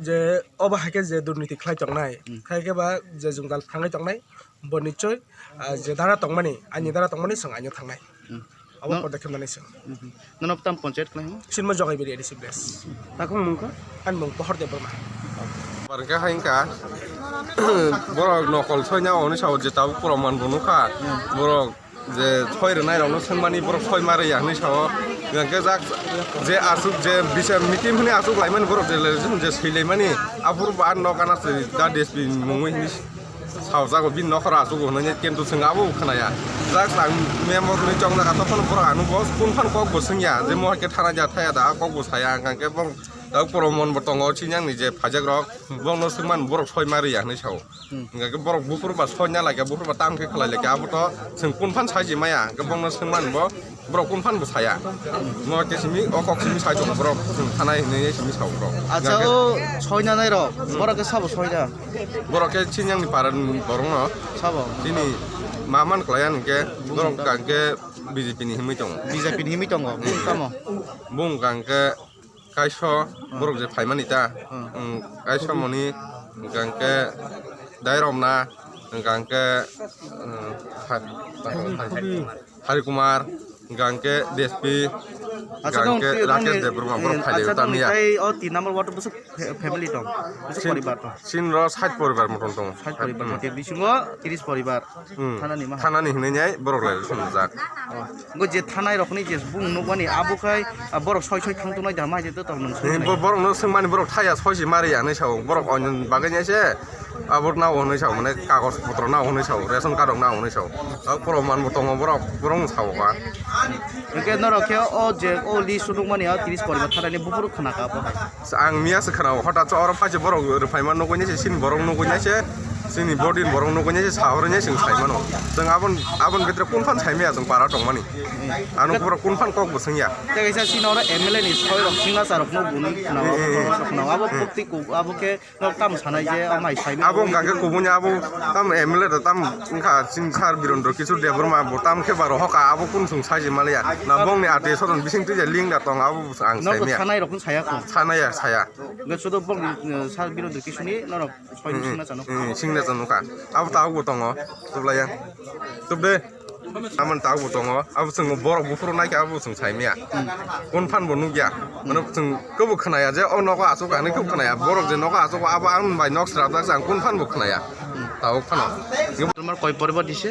je obo hai khe je durniti khlai tongnai, hmm, khai khe ba je jwngjal thangwi tongnai, bo nichoi, ah, je dara tongmani, ani dara tongmani chwng ani thangnai. Hmm. Abo no-, podokkhep nani chwng. Hmm. Nono tam panchayat khlai hwngo? Sinmo Jogaibari A D C village. Takhuk mung kha? Ani mung Pohor Debbarma. Barkha hai wngkha, borok nokol soina hwnwi sao je tabuk proman bo nukha, hmm, borok je soi rwnai rokno swngmani borok soi ma rwya hwnwi sao. Hingke jak je aswk je bisa meeting hwnwi aswk laimani borok je, je swi laimani aphuru bo a nok ana se da D S P mungwi hwnwi sao jago bini nokhoro aswk hwnwi kintu chwng abo khwnaya. Jak chwng member hwnwi chong jaga tokhono borok ano bo kun phan kok bo swngya je mo hai khe thana ja thaya da a kok bo saya hwnka khe bo da proman bo tongo chini yang ni je phajak rok bongno swngmani borok soi ma rwya hwnwi sao. Hmm. Hingke borok buphuru ba soina laikha, buphuru ba tamo khe khlai laikha, abo to chwng kun phan saiji maya, hingke bongno swngmani bo, borok kun phan bo saya. Mo khe simi, o kok simi sai tongo borok, chwng thanai hinwi simi sao borok. Acha, hingke o soinanai rok, hmm, borok khe sabo soina? Borok khe chini yang ni para ni borok no. Sabo? Chini ma man khlai ya hingke, borok hingke B J P ni himwi tongo. B J P ni himwi tongo, bung tamo? Bung hingke Kaiso, hmm, borok je phaimani ta, hmm, hmm, Kaiso moni, hingka hingke Dairomna, hingka hingke, hmm, Hari Kumar, hingka hingke D S P, acha, hingka hingke Rakesh Debbarma, borok phai acha, tamiya. Tei o tin number ward bwswk fa-, family tong, bwswk poribar tong? Sinro sait poribar motom tongo. Sait poribar, hmm, motom bisingo tris poribar. Hmm. Thanani ma hai? Thanani hinwi nai borok lai swngjak. Oh. Go je thanai rokni je bung nukmani abo khai, ah, borok soi soi thang tongnai da ma hai je to tong nung soi. Bo-, borok no swngmani borok thaya soi si mari ya hinwi sao. Borok oinoni bagwi nai se abo nao hinwi sao, mane kagoj potro nao hinwi sao, ration card rok nao hinwi sao. Ah, proman bo tongo borok, borok no sao ka. Hingke norok khe o je o list o nukmani o tris poribar thanani buphuru khna ka bo hai. Ang miya se khna o, hota se oro phai se borok rwphai ma nukwi nai se, sini borok nukwi nai se. Chini body ni borok nugwi nai se sahorwi nai chwng sai mano. Chwng abon, abon bhitre kun phan sai maya chwng para tongmani. Ano pura kun phan kok bo swngya. Tei kaisa chini oro M L A ni soi rok, singasa rok no buni khna, eh, eh, eh, khna, abo, hmm, pokti ko, abo khe no tam sanai je, amai sai mano. Abo hwnkha khe kubuni abo tam M L A da tam wngkha chini sir Birendra Kishore Debbarma bo tam khe ba rohor kha, abo kun chwng sai je maliya. Na bongni ate soron bising twi je link da tong abo ang no sai maya. Sanai rok no saya ko. Sanaya saya. Nge sudo bongni, eh, sir Birendra Kishore ni norok soi ni, hmm, singna chano. Hmm, singna chano kha. Abo tabuk bo tongo. Tubla ya. Tubde. Amon tabuk bo tongo. Abo chwng borok buphuru naikha abo chwng sai maya. Hmm. Kun phan bo nugya. Mano chwng kebo khnaya je o nogo asuk ani kebo khnaya. Borok je nogo asuk abo ang bai nok srap jak ang kun phan bo khnaya. Hmm. Tabuk phano. Tomar koi poribar dise?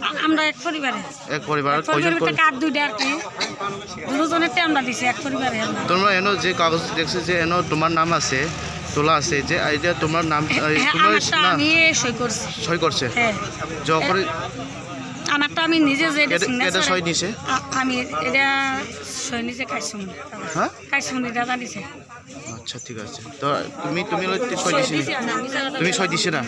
আ-, আমরা এক পরিবারে। এক পরিবার, এক কয়জন পরিবারের ভিতরে পরি- কার দুইটা আর কি। দুজনের তে আমরা দিছি এক পরিবারে আমরা। তোমরা এনো যে কাগজ দেখছে যে এনো তোমার নাম আছে, তোলা আছে, যে এটা তোমার নাম, এ, এই হ্যাঁ, তোমার আমারটা না। আমি সই করছি। সই করছে? হ্যাঁ। যখন এ, আমারটা আমি নিজে যে এটা এটা, সিগনেচার এটা সই নিছে? আ-, আমি এটা সই নিজে খাইছি মনে হয়। হ্যাঁ? খাইছি মনে হয়, দাদা নিছে। আচ্ছা, ঠিক আছে। তো তুমি, তুমি হলো সই দিছি না? তুমি সই দিছি না?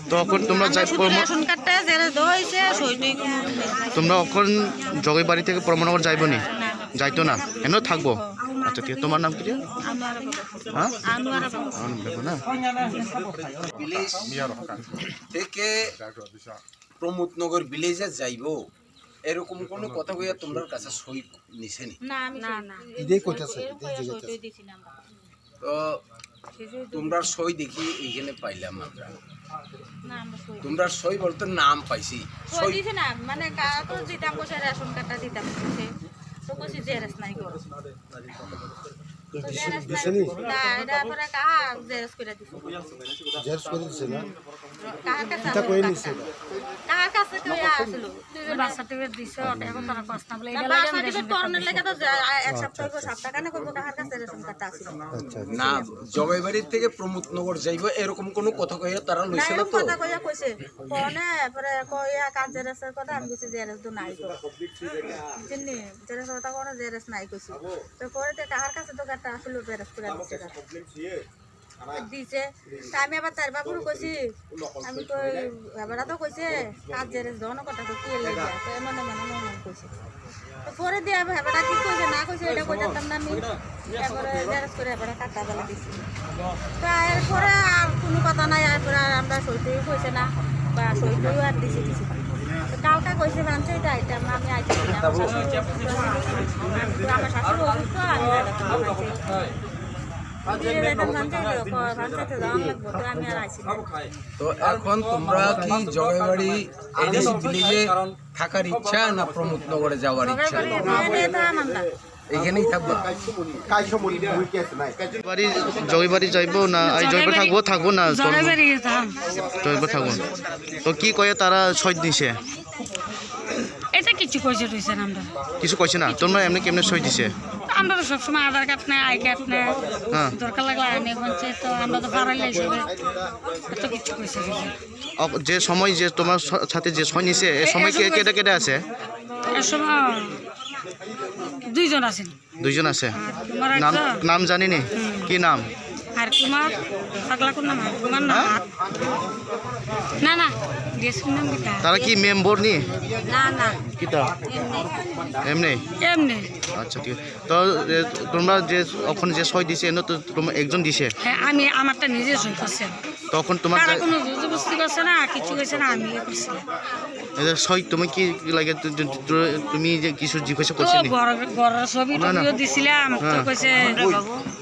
তখন তোমরা যাই প্রম- রেশন কার্ডটা যারা দেওয়া হয়েছে, সই টই কোনো নেই। তোমরা এখন জগই বাড়ি থেকে প্রমনগর যাইবো নি? না। যাইতো না? এনে থাকবো? আচ্ছা, ঠিক আছে। তোমার নাম কি রে? আনোয়ারা বেগম। হ্যাঁ? আনোয়ারা বেগম। আনোয়ারা বেগম না? ভিলেজ থেকে প্রমোদনগর ভিলেজে যাইবো, এরকম কোনো কথা কইয়া তোমরার কাছে সই নিছেনি? না, আমি না, সই না। এটাই কইতাছে, এটাই জিজ্ঞাসা। তো তোমরা সই দেখি এইখানে পাইলাম আমরা। না, আমরা সই তোমরা সই বলতে নাম পাইছি। সই সই দিছে না, মানে কাগজ দিতাম কইছে, রেশন কার্ডটা দিতাম কইছে। তো কইছি জেরক্স নাই গো। তো দিছে, জেরক্স নাই। দিছে নি? না, এটা পরে কাহা জেরক্স করে দিছে। জেরক্স করে দিছে না? কার কাছে এটা আছে কই কার্ডটা? নিছে এটা? কার কাছে কই আসলো? তুই যে বার্থ সার্টিফিকেট দিছ, এখন তারা কস না বলে, না, এটা লাগে বার্থ আমি সার্টিফিকেট রেশন কার্ড করানোর দিছি। লেগে তো যা-, আ-, এক আচ্ছা, সপ্তাহ হইবো, আচ্ছা। সপ্তাহ কেন করবো? কার কাছে রেশন কার্ডটা আছে? আচ্ছা, আচ্ছা। না, জগাইবাড়ি থেকে প্রমোদনগর যাইবো, এরকম কোনো কথা কইয়া তারা না, লইছে না এরকম তো? কথা কইয়া কইছে। ফোনে পরে কইয়া কার জেরক্সের কথা, আমি কইছি জেরক্স তো নাই তো। বুঝছেন নি? জেরক্সের কথা কোনো জেরক্স নাই কইছি। তো পরে তো কার কাছে তো কার্ডটা আসলে জেরক্স করে দিছে। দিছে। তা আমি আবার তার বাবুরে কইছি, আমি কই, হেবাটা তো কইছে, কাজ জেরে জন কথা তো কি লেগে, তো এমন এমন এমন এমন কইছে। তো পরে দিয়ে আবার হেবাটা কি কইছে না কইছে এটা কই জানতাম না আমি। এরপরে জেরক্স করে হেবাটা কাটা জ্বালা দিছি। তো এরপরে আর কোনো কথা নাই, এরপরে আর আমরা সই টই কইছে না, বা সই টই আর দিছি দিছি। তো কালকে কইছে মানছে এটা আইতাম, আমি আইতাম না, আমার শাশুড়ি অসুস্থ, আমি যাইতাম না। তো এখন তোমরা কি জগাইবাড়ি এডিসি ভিলেজে থাকার ইচ্ছা না প্রমোদনগরে যাওয়ার ইচ্ছা? এখানেই থাকবা? বাড়ি, জগাইবাড়ি যাইবো না, এই জগাইবাড়ি থাকবো, থাকবো না? জগাইবাড়ি থাকবো। তো কি কয়ে তারা সই নিছে? এটা কিছু কইছে টইছে না আমরা। কিছু কইছে না? তোমরা এমনি কেমনে সই দিছে? আমরা তো সবসময় আধার কার্ড নেয়, আই কার্ড নেয়। হ্যাঁ। দরকার লাগলে আনে বলছে, তো আমরা তো ফারাইলে হিসেবে এত কিছু কইছে টইছে। অ, যে সময় যে তোমার স-, সাথে যে সই নিছে, এ এ সময় কে, সময় কেটে কেটে আছে? এ সময় দুইজন আছেন। দুইজন আছে। আর তোমার নাম, একজন। নাম জানি নি? হুম। কি নাম? আর তোমার পাগলা কোন নাম? আর তোমার নাম? হ্যাঁ? আর না, না, ডিএসপির নাম কিতা? তারা কি মেম্বার নি? না, না। কিতা? এমনি। এমনি? এমনি। আচ্ছা, ঠিক আছে। তো, এ, তোমরা যে ওখানে যে সই দিছে, এনে তো তোমরা একজন দিছে? হ্যাঁ, আমি আমারটা নিজে সই করছি। তখন তোমার তারা কা- কোনো জবরদস্তি করছে না, কিছু করছে না, আমি ইয়ে করছি। এটা সই তুমি কি লাগে? তু-, তু-, তু-, তুমি যে কিছু জিজ্ঞাসা তো করছো নি? বড়, বড় ছবি না, না। টবিও দিছিলাম, তো হ্যাঁ। কইছে,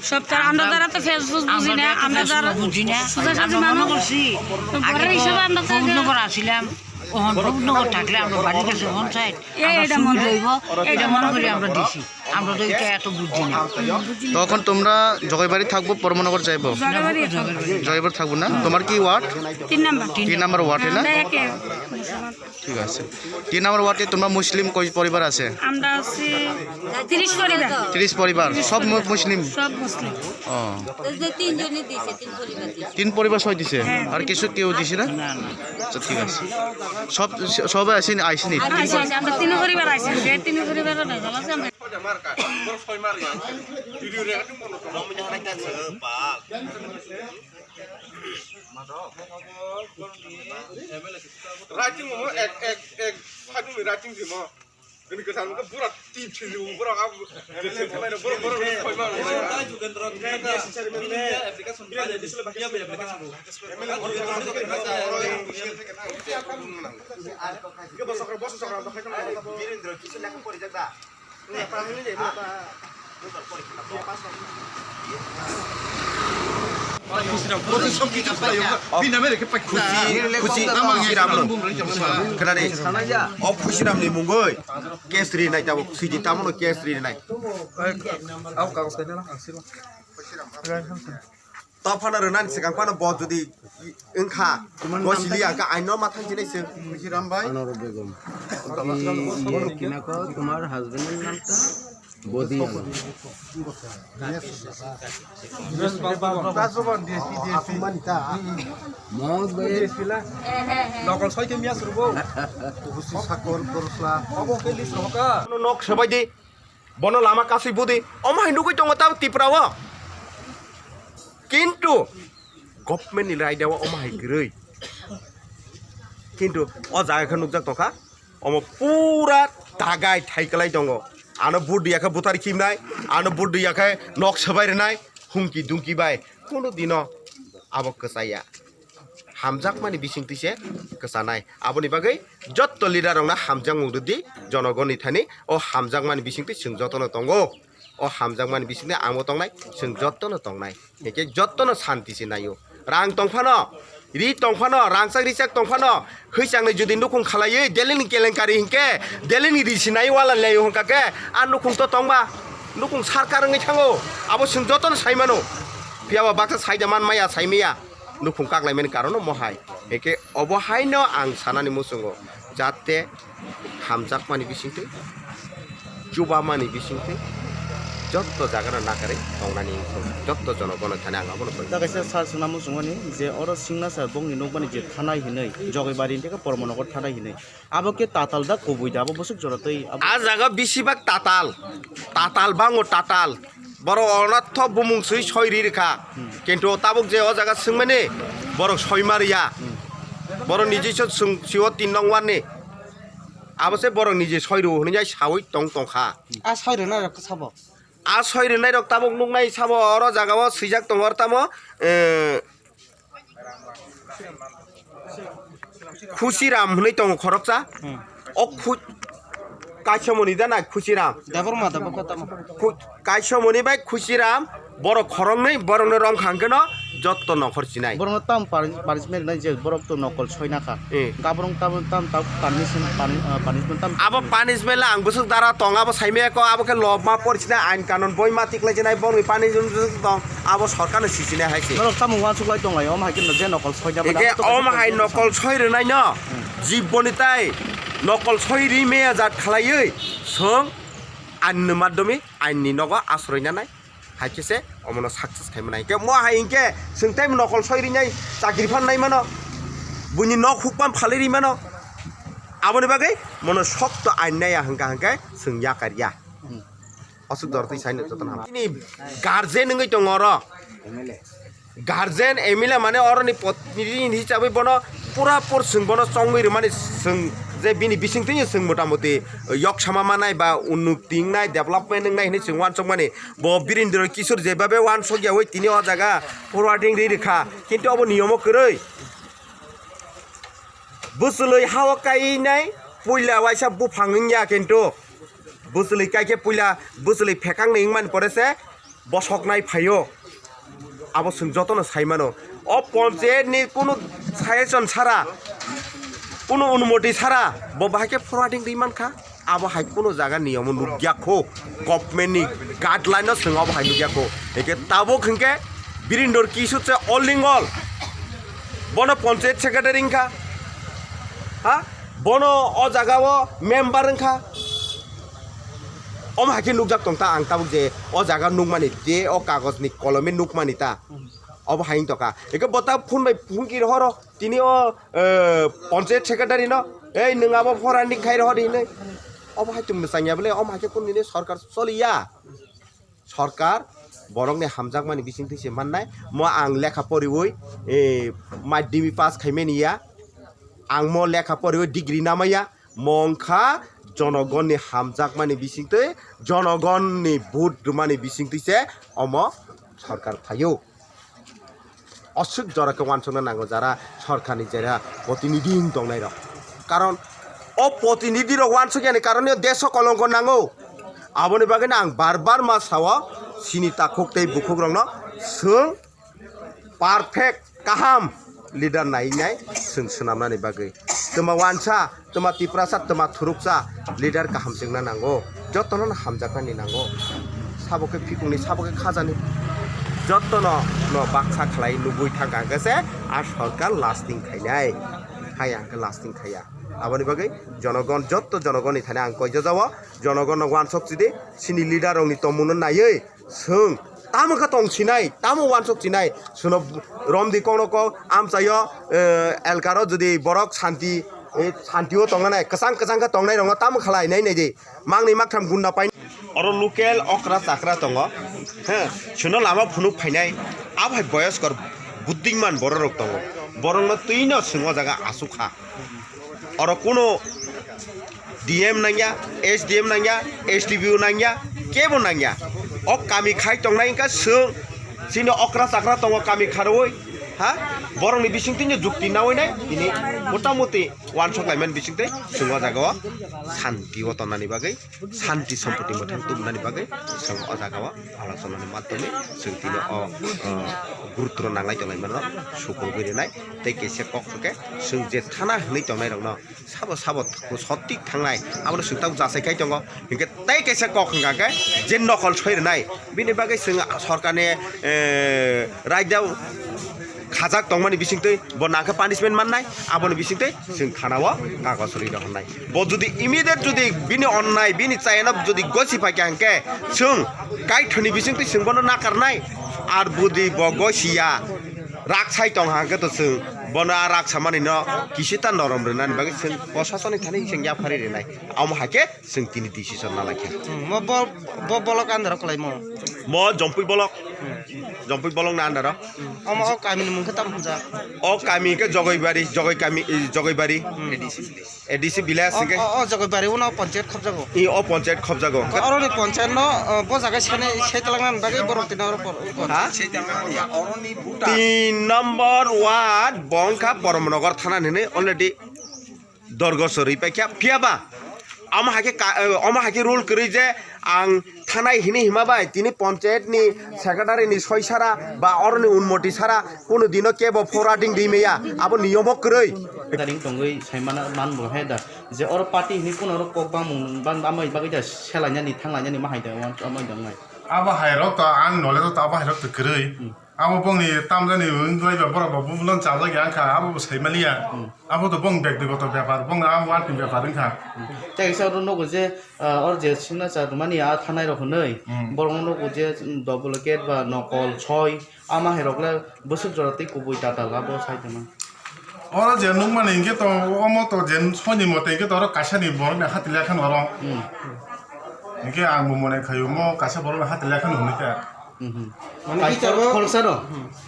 সব তো আমরা যারা তো ফেসবুক বুঝি না, আমরা যারা বুঝি না। সোজাসুজি আমরা মনে মানুষ। করছি, তো আগে বড় তো হিসাবে আমরা তো প্রমোদনগর আসছিলাম, ওখান প্রমোদনগর থাকলে আমরা বাড়ির কাছে পঞ্চায়েত, এ, আমরা এটা মনে সুবিধা হইব, এটা মনে করি আমরা দিছি। আমরা তো এটা এত বুঝি না। তখন তোমরা জগাইবাড়ি থাকবো, পরমনগর যাইবো? জগাইবাড়ি থাকবো। জগাইবাড়ি থাকবো না? তোমার কি ওয়ার্ড? তিন নাম্বার। তিন নাম্বার ওয়ার্ডে না? আমরা একে মুসলমান। ঠিক আছে। তিন নাম্বার ওয়ার্ডে তোমরা মুসলিম কয় পরিবার আছে? আমরা আছি তিরিশ পরিবার। তিরিশ পরিবার, সব মু-, মুসলিম? সব মুসলিম। ও। এই যে তিনজনই দিছে, তিন পরিবার দিছে। তিন পরিবার সই দিছে? হ্যাঁ। আর কিছু কেউ দিছে না? না, না। আচ্ছা, ঠিক আছে। সব, সবাই আসেনি, আইসেনি? আইসে, আইসে, আমরা তিন পরিবার আইসি, যে তিন পরিবারও ভেজাল আছে, আমরা Marka, bor soi mar ya. Video re kan mono to. Writing mo ek ek ek sadu writing di mo. Ini kesan ke pura tip sih, pura kamu. Bor bor soi mar. Ke bosok bosok. Birindra kisi nak pori jak da. Khusi, khusi, khusi ram, khna de. O khusi ram ni mungoi. Kesri nai tabo, sidi tamo no kesri nai. To phano rwnani swkang phano bo jodi wngkha, bo sili ang khe aino ma thang chinai se. Khusiram bai. Anoro Begum. Kinako, tumar husband nang ta bodi ano. Mohmod bhai. Nokol soi ke miya surubo. Khusi sakor korosla. Obo ke lis roka. Nok sebai di. Bono lama kasui budi, omo hai nugui tongo tamo Tripura o. Kintu government ni raida o omo hai kwrwi. Kintu o jaga khe nukjak tongkha, omo pura dagai thaikwlai tongo. Ano vote diya khe butari khimnai, ano vote diya khe nok swbai rwnai, humki dumki bai. Kunu dino abo kwchaya. Hamjakmani bisingtwi se kwchanai. Aboni bagwi jotto leader rokno hamjakmung rwdi, jonogonni thani o hamjakmani bisingtwi chwng jotono tongo. O hamjakmani bisingtwi angbo tongnai, chwng jottono tongnai. Hwnkhe jottono santi se naio. Rang tongphano, ri tongphano, rangchak richak tongphano, hwichangni jodi nukhung khalaiwi Delhini kelenkari hinkhe, Delhini ri sinai wala laio hwnkha khe, a nukhung to tongba, nukhung sarkar wngwi thango. Abo chwng jottono saimano. Phiyaba baksa saida man maya, saimaya. Nukhung kaklaimani karon omo hai. Hwnkhe obo haino ang sanani muchungo, jate hamjakmani bisingtwi, chubamani bisingtwi, jotto jagano nakarwi tongnani wngkha, jotto jonogono thani ang abono koi. Da kaisa sir swngna muchungmani je oro Singnacha bongni nokmani je thanai hinwi, Jogaibari hinkhe Pormonogo thanai hinwi. Abo khe tatal da kubui da, abo bwswk jora tei abo. A jaga bisibak tatal, tatal bango tatal. Borok onatho bumung swi soi ri rikha. Hmm. Kintu tabuk je o jaga swngmani borok soi ma riya. Hmm. Borok niji se swng sio tin nong warni. Abo se borok niji soi ru hwnwi jai sawi tong tongkha. A soi rwna rok sabo. A soi rwnai rok tabuk nuknai sabo oro jaga o swijak tongo oro tamo, eh, Khusiram hwnwi tongo khoroksa. Hmm. O khu-, Kaisamoni da na Khusiram? Debor ma, debor kota ma. Khu-, Kaisamoni bai Khusiram borok khoroknwi borokno rong khang keno jotto nokhor sinai. Borokno tam pari-, punishment rinai je borok to nokol soina kha. Eh. Gaborok tam, tam, tam punishment, puni-, ah, punishment tam. Abo punishment la ang bwswk dara tong abo saimaya ko abo khe lobma porsinai ain kanon boima tiklai sinai bongni punishment tong. Abo sorkarno sichinai hai se. Norok tamo uansuk lai tong lai, omo hai khe je nokol soi da. Eke omo hai nokol soi rwnai no. Hmm. Jiboni tai nokol soi ri meya jat khalaiwi song ain ni madhyome ain ni nogo asroi nanai. Hai khe se omono success khai manai. Ke mo hai hinkhe swng tai nokol soi rinai chakri phan nai mano. Buini nok huk pam phalwi ri mano. Aboni bagwi mono sokto ain naiya hwnkha hwnkhe swng yakar ya. Hmm. Aswk dor twi saino jotono ham. Bini guardian wngwi tongo oro. Guardian M L A mane oroni potnidhi hinwi chabwi bono pura por swng bono chongwi rwmani swng je bini bisingtwi swng motamoti yok sama manai ba unnoti wngnai development wngnai hinwi swng uansukmani. Bo Birendra Kishore jebabe uansuk yaui tini o jaga forwarding ri rwkha. Kintu obo niyomo kwrwi. Bwchwlwi ha-o kainai puila waisa buphang wngya, kintu bwchwlwi kaikhe puila bwchwlwi phekang ni wngmani pore se bosoknai phaio. Abo chwng jotono sai mano. O ponchayat ni kunu suggestion sara, kunu onumoti sara bo bahai khe forwarding ri mankha. Abo hai kunu jaga niyom o nukya kho, government ni guideline no chwng abo hai nukya kho. Hingke tabuk hingke Birindor Kishore se all in all. Bono panchayat secretary wngkha. Ha? Bono o jaga o member wngkha. Omo hai khe nukjak tong ta ang tabuk je o jaga nukmani je o kagoj ni kolome nukmani ta. Obo hai wng tongkha. Hingke bo ta phone bai phone kiri horo. Tini o, eh, panchayat secretary no, "Ei, nwng abo forwarding khai rohor," hinwi. Omo hai tong mwchangya bole, omo hai khe kunu dini sorkar choliya. Sorkar borokni hamjakmani bisingtwi se mannai. Mo ang lekha poriwi, eh, madhyamik pass khaimani ya. Ang mo lekha poriwi degree namaya. Mo wngkha jonogonni hamjakmani bisingtwi, jonogonni vote rwmani bisingtwi se omo sorkar phaio. Aswk jora khe uansukna nango jara sorkarni jera protinidhi wng tongnai rok. Karon o protinidhi rok uansuk yani karon o desh o kolongko nango. Aboni bagwi no ang bar bar ma sao, chini takhuk tei bukhuk rokno chwng perfect kaham leader nai nai chwng swnamnani bagwi. Twma uansa, twma Tiprasa, twma thuruksa leader kaham chwngna nango. Jotono no hamjaknani nango. Sabo khe phikungni, sabo khe khajani. Jotono no baksa khlai nugwi thangkha hwnkhe se a sorkar lasting khainai. Haya hwnkhe lasting khaiya. Aboni bagwi jonogon, jotto jonogonni thani ang koijajao, jonogonno uansuk chidi, chini leader rokni tongmungno naiwi, Chwng tamo khe tong sinai, tamo uansuk sinai, chwngno romdi kokno kok amchaio, eh, elkaro jodi borok santi, eh, santio tongnai, kwchang kwchang khe tongnai rokno tamo khlai nai nai di, mangni maktham gunda pai. Oro local okra chakra tongo, he, chwngno lama phunuk phainai, abo hai boyoskor buddhiman borok rok tongo, borokno twino chwng o jaga asuk kha. Oro kuno D M nangya, S D M nangya, S D P O nangya, kebo nangya. O kami khai tongnai wngkha chwng, chini okra chakra tongo kami kharwi, ha? Borokni bisingtwi no jukti nawi nai, tini motamuti uansuk laimani bisingtwi chwng o jaga o santi o tonnani bagwi. Santi sompoti mwthang tubunani bagwi chwng o jaga o alochonani madhyome chwng tini o, o, gurutro nanglai tonglai mano sukurgwi rwnai tei kaisa kok hwnkhe chwng je thana hwnwi tongnai rokno sabo sabo sotik thangnai abono chwng tabuk jachai khai tongo hinkhe tei kaisa kok hwnkha khe je nokol soi rwnai bini bagwi chwng sorkarni, eh, raidao khajak tongmani bisingtwi bo nangkhe punishment mannai, aboni bisingtwi chwng thanao kagoj rwi rw hwnnai. Bo jodi immediate jodi bini onnai, bini chayano jodi gosi paikha hwnkhe chwng kaithoni bisingtwi chwng bono nakarnai. Ar budi bo gosiya, rak sai tong hwnkhe to chwng bono a rak samanino kisita norom rwnani bagwi chwng prosasoni thani chwng yapharwi rwnai. Amo hai khe chwng tini decision na lai kha. Hmm, mo bo, bo bolok under o kwlai mo? Mo Jompui bolok. Hmm. Jompui bolok ni under o. Hmm. Omo o kami ni mung khe tamo hwnjak? O kami khe Jogoibari, Jogoi kami, i, Jogoibari. Hmm. A D C village. O, hwnkhe o, o Jogoibari uno panchayat khobjago. I o panchayat khobjago. Oro ni panchayat no, o, bo jaga sene, se talangna bagwi borok tino oro por, por. Ha? Tin number ward bongkha Poromnagar thana hwnwi already. Dorgo chwrwi paikha, phiya ba omo hai khe ka, eh, omo hai khe rule kwrwi je ang thanai hini hima bai tini panchayat ni secretary ni soi sara ba oroni unmoti sara kunu dino kebo forwarding di meya, abo niyomo kwrwi. Garing tongwi saimana man bo he da je oro party hini kunu oro kok bangmung bang amai bagwi da selainani thanglainani ma hai da wan amai da nai. Abo hai rok to ang knowledge to abo hai rok to kwrwi. Hmm. Abo bongni tamjani wngwi bai borok bo bubulan chalak ya wngkha, abo bo sai maliya. Hmm. Abo to bong bektigoto bepar, bong a ward ni bepar wngkha. Hmm. Tei kaisa oro nugo je, ah, oro je signature rwmani a thanai rok hwnwi, hmm, borok no nugo je, mm, duplicate ba nokol soi, ama hai rok le bwswk jora tei kubui tatal abo sai tongma. Oro je nukmani hinkhe to omo to je soini mote hinkhe to oro kaisa ni borok ni hati lekha no oro. Hmm. Hinkhe ang bo mone khaio mo kaisa borok ni hati lekha no hwnwi khe. Mhm. Mane kaisa bicharo khoroksa no?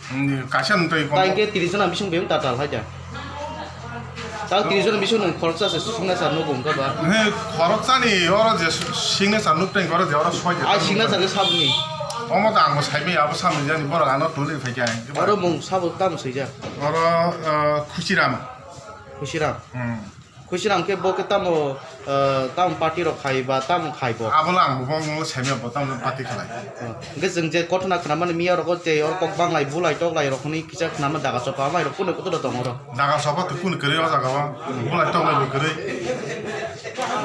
Hmm, kaisa no tei komo. Tai ke tris jona bising bebak tatal hai ja. Ta tris jona bising nang khoroksa se sungna sar no gum ka ba. He, khoroksa ni oro je singna sar nuk teng oro je oro soi je. Ai singna sar ke sabni. Omo ta ang bo sai maya abo sabni jani borok ano tuli phai khe. Oro mung sabo tam sui ja. Oro, eh, Khusiram. Khusiram. Hmm. Khuisirang khe bo khe tamo, ah, tamo party rok khai ba tamo khai bo? Abono ang bo bongno saimanya bo tamo party khlai. Oh, hwnkhe chwng je kothona khwnamani miya rogo tei oro kok banglai bulai toklai rok hwnwi kisa khwnama daga chopha amai rok kunu kotor tongo oro. Daga chopha to kunu kwrwi o jaga o. Bulai toklai bo kwrwi.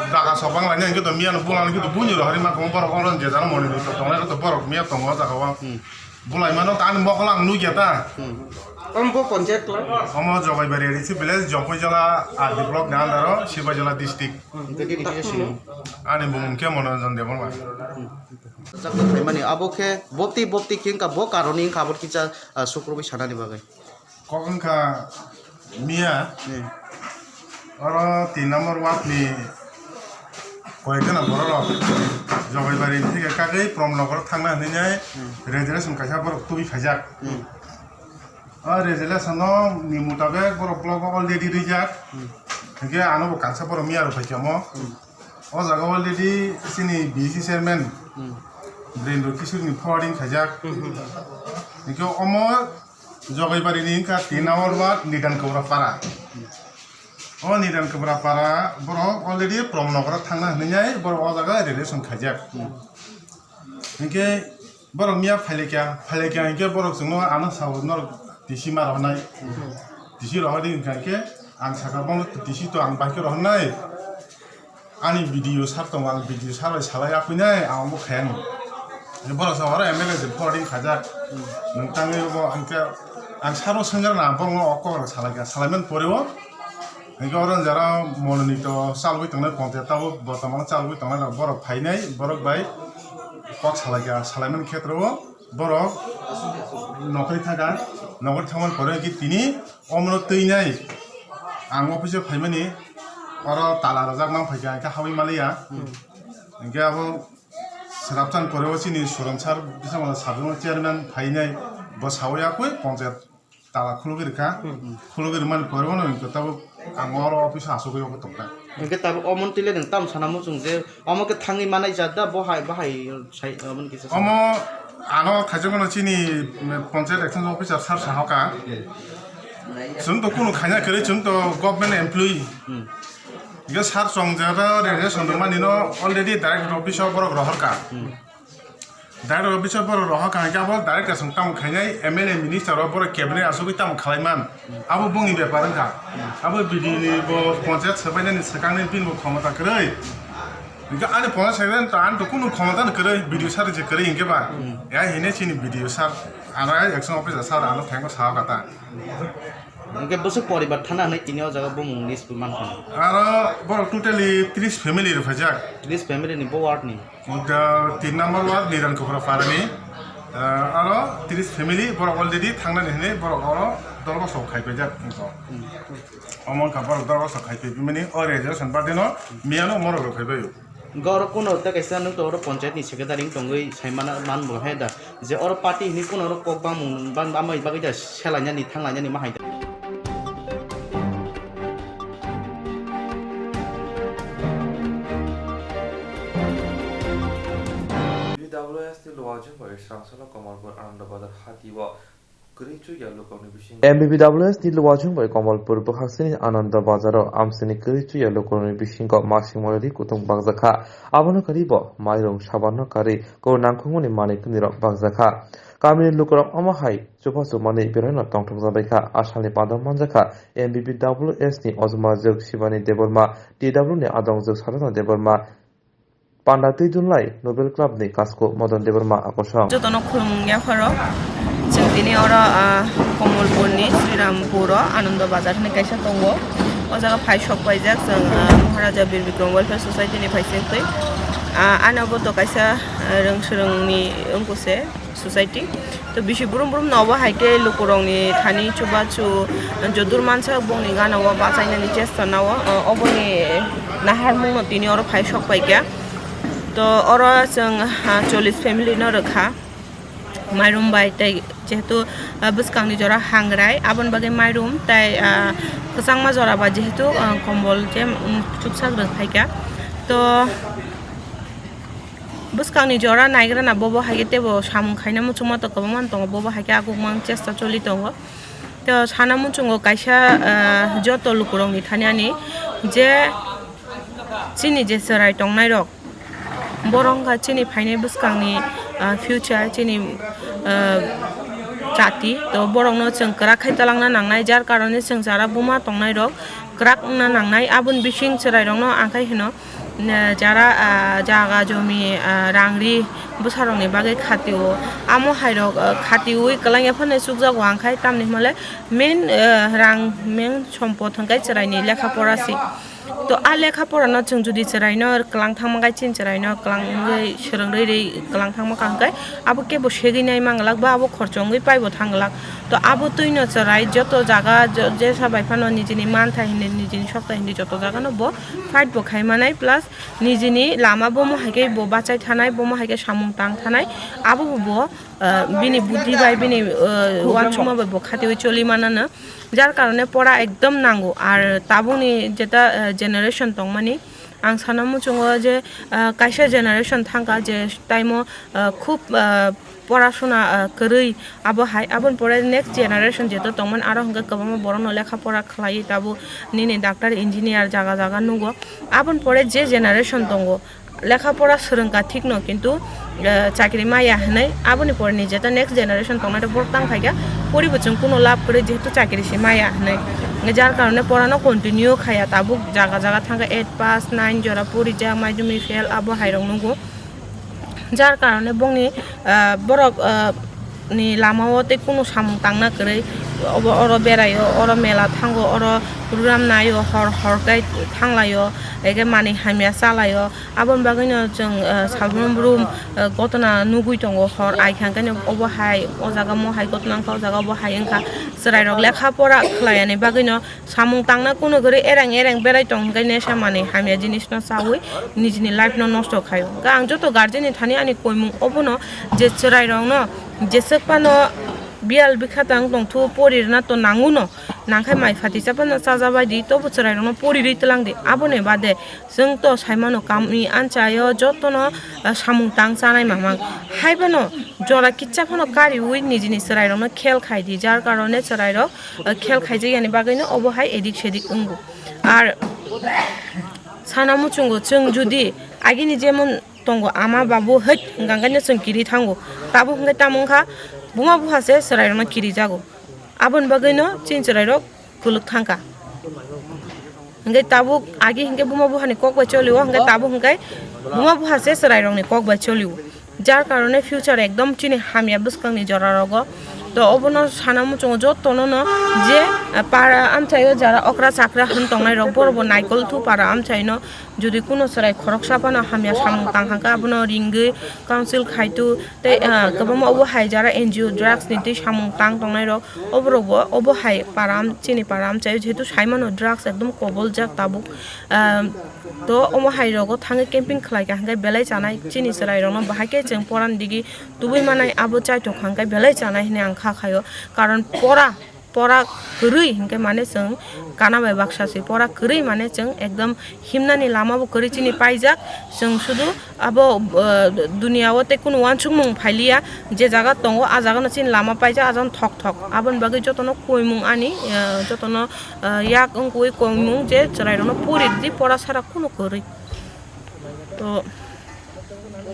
Daga chopha wnglaina hwnkhe to miya no bulai hwnkhe to buini rohorwi ma tongo borok oro je jana moni rok tongnai rok to borok miya tongo o jaga o. Hmm. Bulai mano ta ani mokol ang nukya ta. Hmm. Omo bo panchayat kla? Omo Jogaibari A D C village, Jompui jala R D block ni under o, Sibai jala district. Hmm. Ani bumung khe Monoranjan Debbarma. Hmm. Chakma phaimani abo khe bopti bopti khe wngkha bo karoni wngkha abo kisa, ah, sukrubui sanani bagwi. Kok wngkha miya. Hmm. Oro tin number ward ni Koyekjona borok rok Jogaibari theke kagwi Pramnagar thangna hinwi nai resolution kaisa borok tubui khaijak. O resolution no ni mutabek borok block o already rijak. Hinkhe ano bo kansa borok miya rok phaikha mo. O jaga already chini B C chairman Birendra Kishore ni forwarding khaijak. Hinkhe omo Jogaibari ni wngkha tin number ward Nidan Kobra Para. O Nidan Kobra Para borok already Pramnagar thangna hinwi nai borok o jaga resolution khaijak. Hinkhe borok miya phailekya, phailekya hinkhe borok chwngno ano sao norok T C ma rohornai. T C rohordi hinkha hinkhe ang sakha bono T C to ang bahai khe rohornai. Ani B D O sir tongo, ang B D O sir bai salai aphinai, ang bo khayang. Borok sa oro M L A se forwarding khajak. Nwng tangwi bo hinkhe ang saro sengjar na borokno o kok rok salaikha, salaiman poreo. Hinkhe oro jara mononito chalwi tongnai ponte tabuk bortoman chalwi tongnai rok borok phainai, borok bai kok salaikha, salaiman khetreo. Borok nokri thaka, nokri thangmani pore hinkhe tini omono twi nai ang office o phaimani oro tala rwjak mang phaikha hinkhe habwi maliya. Hinkhe abo swrapchan pore o chini Suran sir bising sabjwkno chairman phainai bo sawi yakwi ponchayat tala khulugwi rwkha. Khulugwi rwmani pore bono hinkhe tabuk ang oro office o asugwi obo tongkha. Hinkhe tabuk omono twi le nwng tamo sana muchung je omo khe thangwi manai jat da bo hai bo hai sai omo kisa sa. Omo ano khaijak mano chini ponchayat election officer sir sahoka. Chwng to kunu khaina kwrwi chwng to government employee. Hinkhe sir chongjak da resignation rwmani no already director office o borok rohorka. Direct office o borok rohor kha hinkhe abo direct chwng tamo khainai M L A minister o borok cabinet asugwi tamo khlaiman abo bongni bepar wngkha. Abo B D O ni bo ponchayat swbainani swkangni bini bo khomota kwrwi. Hinkhe ani ponchayat secretary to ani to kunu khomota no kwrwi B D O sir je kwrwi hinkhe ba. Ya hine chini B D O sir ano action officer sir ano thango sao kata. Hinkhe bwswk poribar thana hinwi tini o jaga bumung list bo mankha. Aro borok totally tris family rok phaijak. Tris family ni bo ward ni. Oda tin number ward Niran Kobra Parani, ah, aro tris family borok already thangnani hinwi borok oro dorgo sok khaipaijak wngkha. Omo wngkha borok dorgo sok khaipaimani o resolution birthday no miyano morok rok khaipaio. Ga oro kuno tei kaisa nwng to oro ponchayat ni secretary wng tongwi sai mana man bo hai da je oro party hinwi kuno oro kok bangmung ban bamai bagwi da selainani thanglainani ma hai da. B W S ni Luwajwng bai Srangsalo Kamalpur Ananda Bazar hati o kwrwi chukya lukurokni bisingo. M B B W S ni Luwajwng bai Kamalpur bwkhaksini Ananda Bazaro amsini kwrwi chukya lukurokni bisingo masing mori kutung bakjakha. Abono kwrwi bo mairung sabanno kwrwi kok nangkukmani manwi kwnwirok bakjakha. Kamini lukurok omo hai chubachu manwi beraino tongthokjabaikha. Asalni panda manjakha M B B W S ni ojmajwk Shivani Debbarma, T W ni adongjwk Sadhana Debbarma, panda twi dunlai Nobel Club ni kasko Madan Debbarma akosong. Jotono khulumung yapharo. Chwng tini oro, ah, Komolpur ni Srirampur o Ananda Bazar hinwi kaisa tongo. O jaga phai sok paijak chwng, ah, Maharaja Bir Bikram Welfare Society ni phai sengtwi. Ah, ano bo to kaisa, ah, rwng swrwng ni wngkose. Society. To bisi brum brum no obo hai khe lukurokni thani chubachu jodur mansa bongni gana o bachainani chesta nao, o, oboni naharmung no tini oro phai sok pai kha. To oro chwng, ah, chollish family no rwkha. Mairum bai tei jehetu, ah, bwskangni jora hangrai, aboni bagwi mairum tei, ah, kwchangma jora ba jehetu, ah, kombol je, um, chuksak rwk phai kha. To Bwskangni jora naigrana bobo hai khe teibo samung khaina muchungma to kwbangma tongo, bobo hai khe agukmang chesta choli tongo. To sana muchungo kaisa, ah, joto lukurokni thani ani je chini je chwrai tongnairok, borok wngkha chini phainai bwskangni, ah, future, chini, ah, jati. To borokno chwng kwrak khai talangna nangnai, jar karone chwng jara buma tongnairok kwrak wngna nangnai. Aboni bising chwrairokno ang khai hino, eh, jara, ah, jaga jomi, ah, rang ri bwsarokni bagwi khatio. Amo hairok, ah, khatiui kwlangya phano chukjago ang khai, tamni hwnmale main, eh, rang main sompot hwnkhe chwraini lekha pora se. To a lekha porano chwng jodi chwraino kwlang thangma khe, chini chwraino kwlang wngwi swrwng rwi rwi kwlang thangma kha hwnkhe, abo kebo segwi nai manglak ba abo khorcho wngwi paibo thanglak. To abo twino chwrai joto jaga jo-, jesa bai phano nijini mantha hindi, nijini sokta hindi joto jagano bo fight bo khai manai, plus nijini lama bomo hai khe bo bachai thanai, bomo hai khe samung tang thanai, abo bo, bo, ah, bini buddhi bai, bini, ah, uansukma bai bo khatiui choli manano. Jar karone pora ekdom nango. Ar tabukni jeta, ah, generation tongmani, ang sana muchungo je, ah, kaisa generation thangkha je time o, ah, khub, ah, porasuna, ah, kwrwi, abo hai, aboni pore next generation jeto tongmani, aro hwnkhe kwbangma borokno lekha pora khlaiwi tabuk nini doctor, engineer jaga jaga nugo. Aboni pore je generation tongo, lekha pora swrwngkha thikno, kintu, ah, chakri maya hwnwi, aboni pore ni jeto next generation tongnai rok borok tang phaikha, poribo chwng kuno lab kwrwi, jehetu chakri se maya hwnwi. Jar karone porano continue khaya, tabuk jaga jaga thangkha eight pass, nine jora porijak, maidumi fail, abo hai rok nugo. Jar karone bongni, ah, borok, ah, ni lama o tei kunu samung tangna kwrwi, obo oro beraio, oro mela thango, oro program naio, hor hor khe thanglaio, ege manwi hamya chalaio. Aboni bagwino chwng, ah, salbrum brum, ah, gotona nugwi tongo, hor ai kha hwnkhe obo hai, o jaga mo hai gotona wngkha, o jaga obo hai wngkha. Chwrairok lekha pora khlaiani bagwino samung tangna kuno kwrwi ereng ereng berai tong hwnkhe nesa manwi hamya jinisno chaui nijini life no nosto khaio. Hwnkhe ang joto guardian ni thani ani koimung obono je chwrairokno jeswk phano biyal bikha tang tongthu pori rwna to nanguno, nangkhai mai phati cha phano chajabai di, tobo chwrairokno pori rwi twlang di. Aboni bade chwng to saimano kami anchaio jotono, ah, samung tang chanai mamang. Haiphano jora kicha phano kariui nijini chwrairokno khel khai di, jar karone chwrairok, ah, khel khaijak yani bagwino obo hai edik sedik wngo. Ar sana muchungo chwng judi agini jemon tongo ama babu hwit hwnkha hwnkhe chwng kiri thango, tabuk hwnkhe tamo wngkha buma buha se chwrairokno kiri jago. Aboni bagwino chini chwrairok kwlwk thangkha. Hwnkhe tabuk agi hwnkhe buma buhani kok bai cholio, hwnkhe tabuk hwnkhe buma buha se chwrairokni kok bai cholio. Jar karone future ekdom chini hamya bwskangni jora rogo. To obono sana muchungo jotono no je, ah, para amchaio jara okra chakra hwn tongnai rok, borok bo naikol thu para amchaino jodi kuno chwrai khoroksa phano hamya samung tang hwnkhe abono ringwi council khaitu tei, ah, kwbangma obo hai jara N G O drugs ni twi samung tang tongnai rok. Oborok bo obo hai para am-, chini para amchaio jehetu saimano drugs ekdom koboljak tabuk. Ah, to omo hai rogo thangwi camping khlai kha hwnkhe belai chanai chini chwrai rokno bahai khe chwng porani digi tubui manai abo chaitok hwnkhe belai chanai hinwi ang kha khaio. Karon pora, pora kwrwi hwnkhe mane chwng kana bai baksa se, pora kwrwi mane chwng ekdom himnani lama bo kwrwi chini paijak. Chwng sudu abo, uh, dunia o tei kunu uansukmung phailiya, je jaga tongo a jaga no chini lama paijak, a jaga no thok thok. Aboni bagwi jotono koimung ani, uh, jotono, uh, yak wngkui koimung je chwrai rokno pori di, pora sara kunu kwrwi. To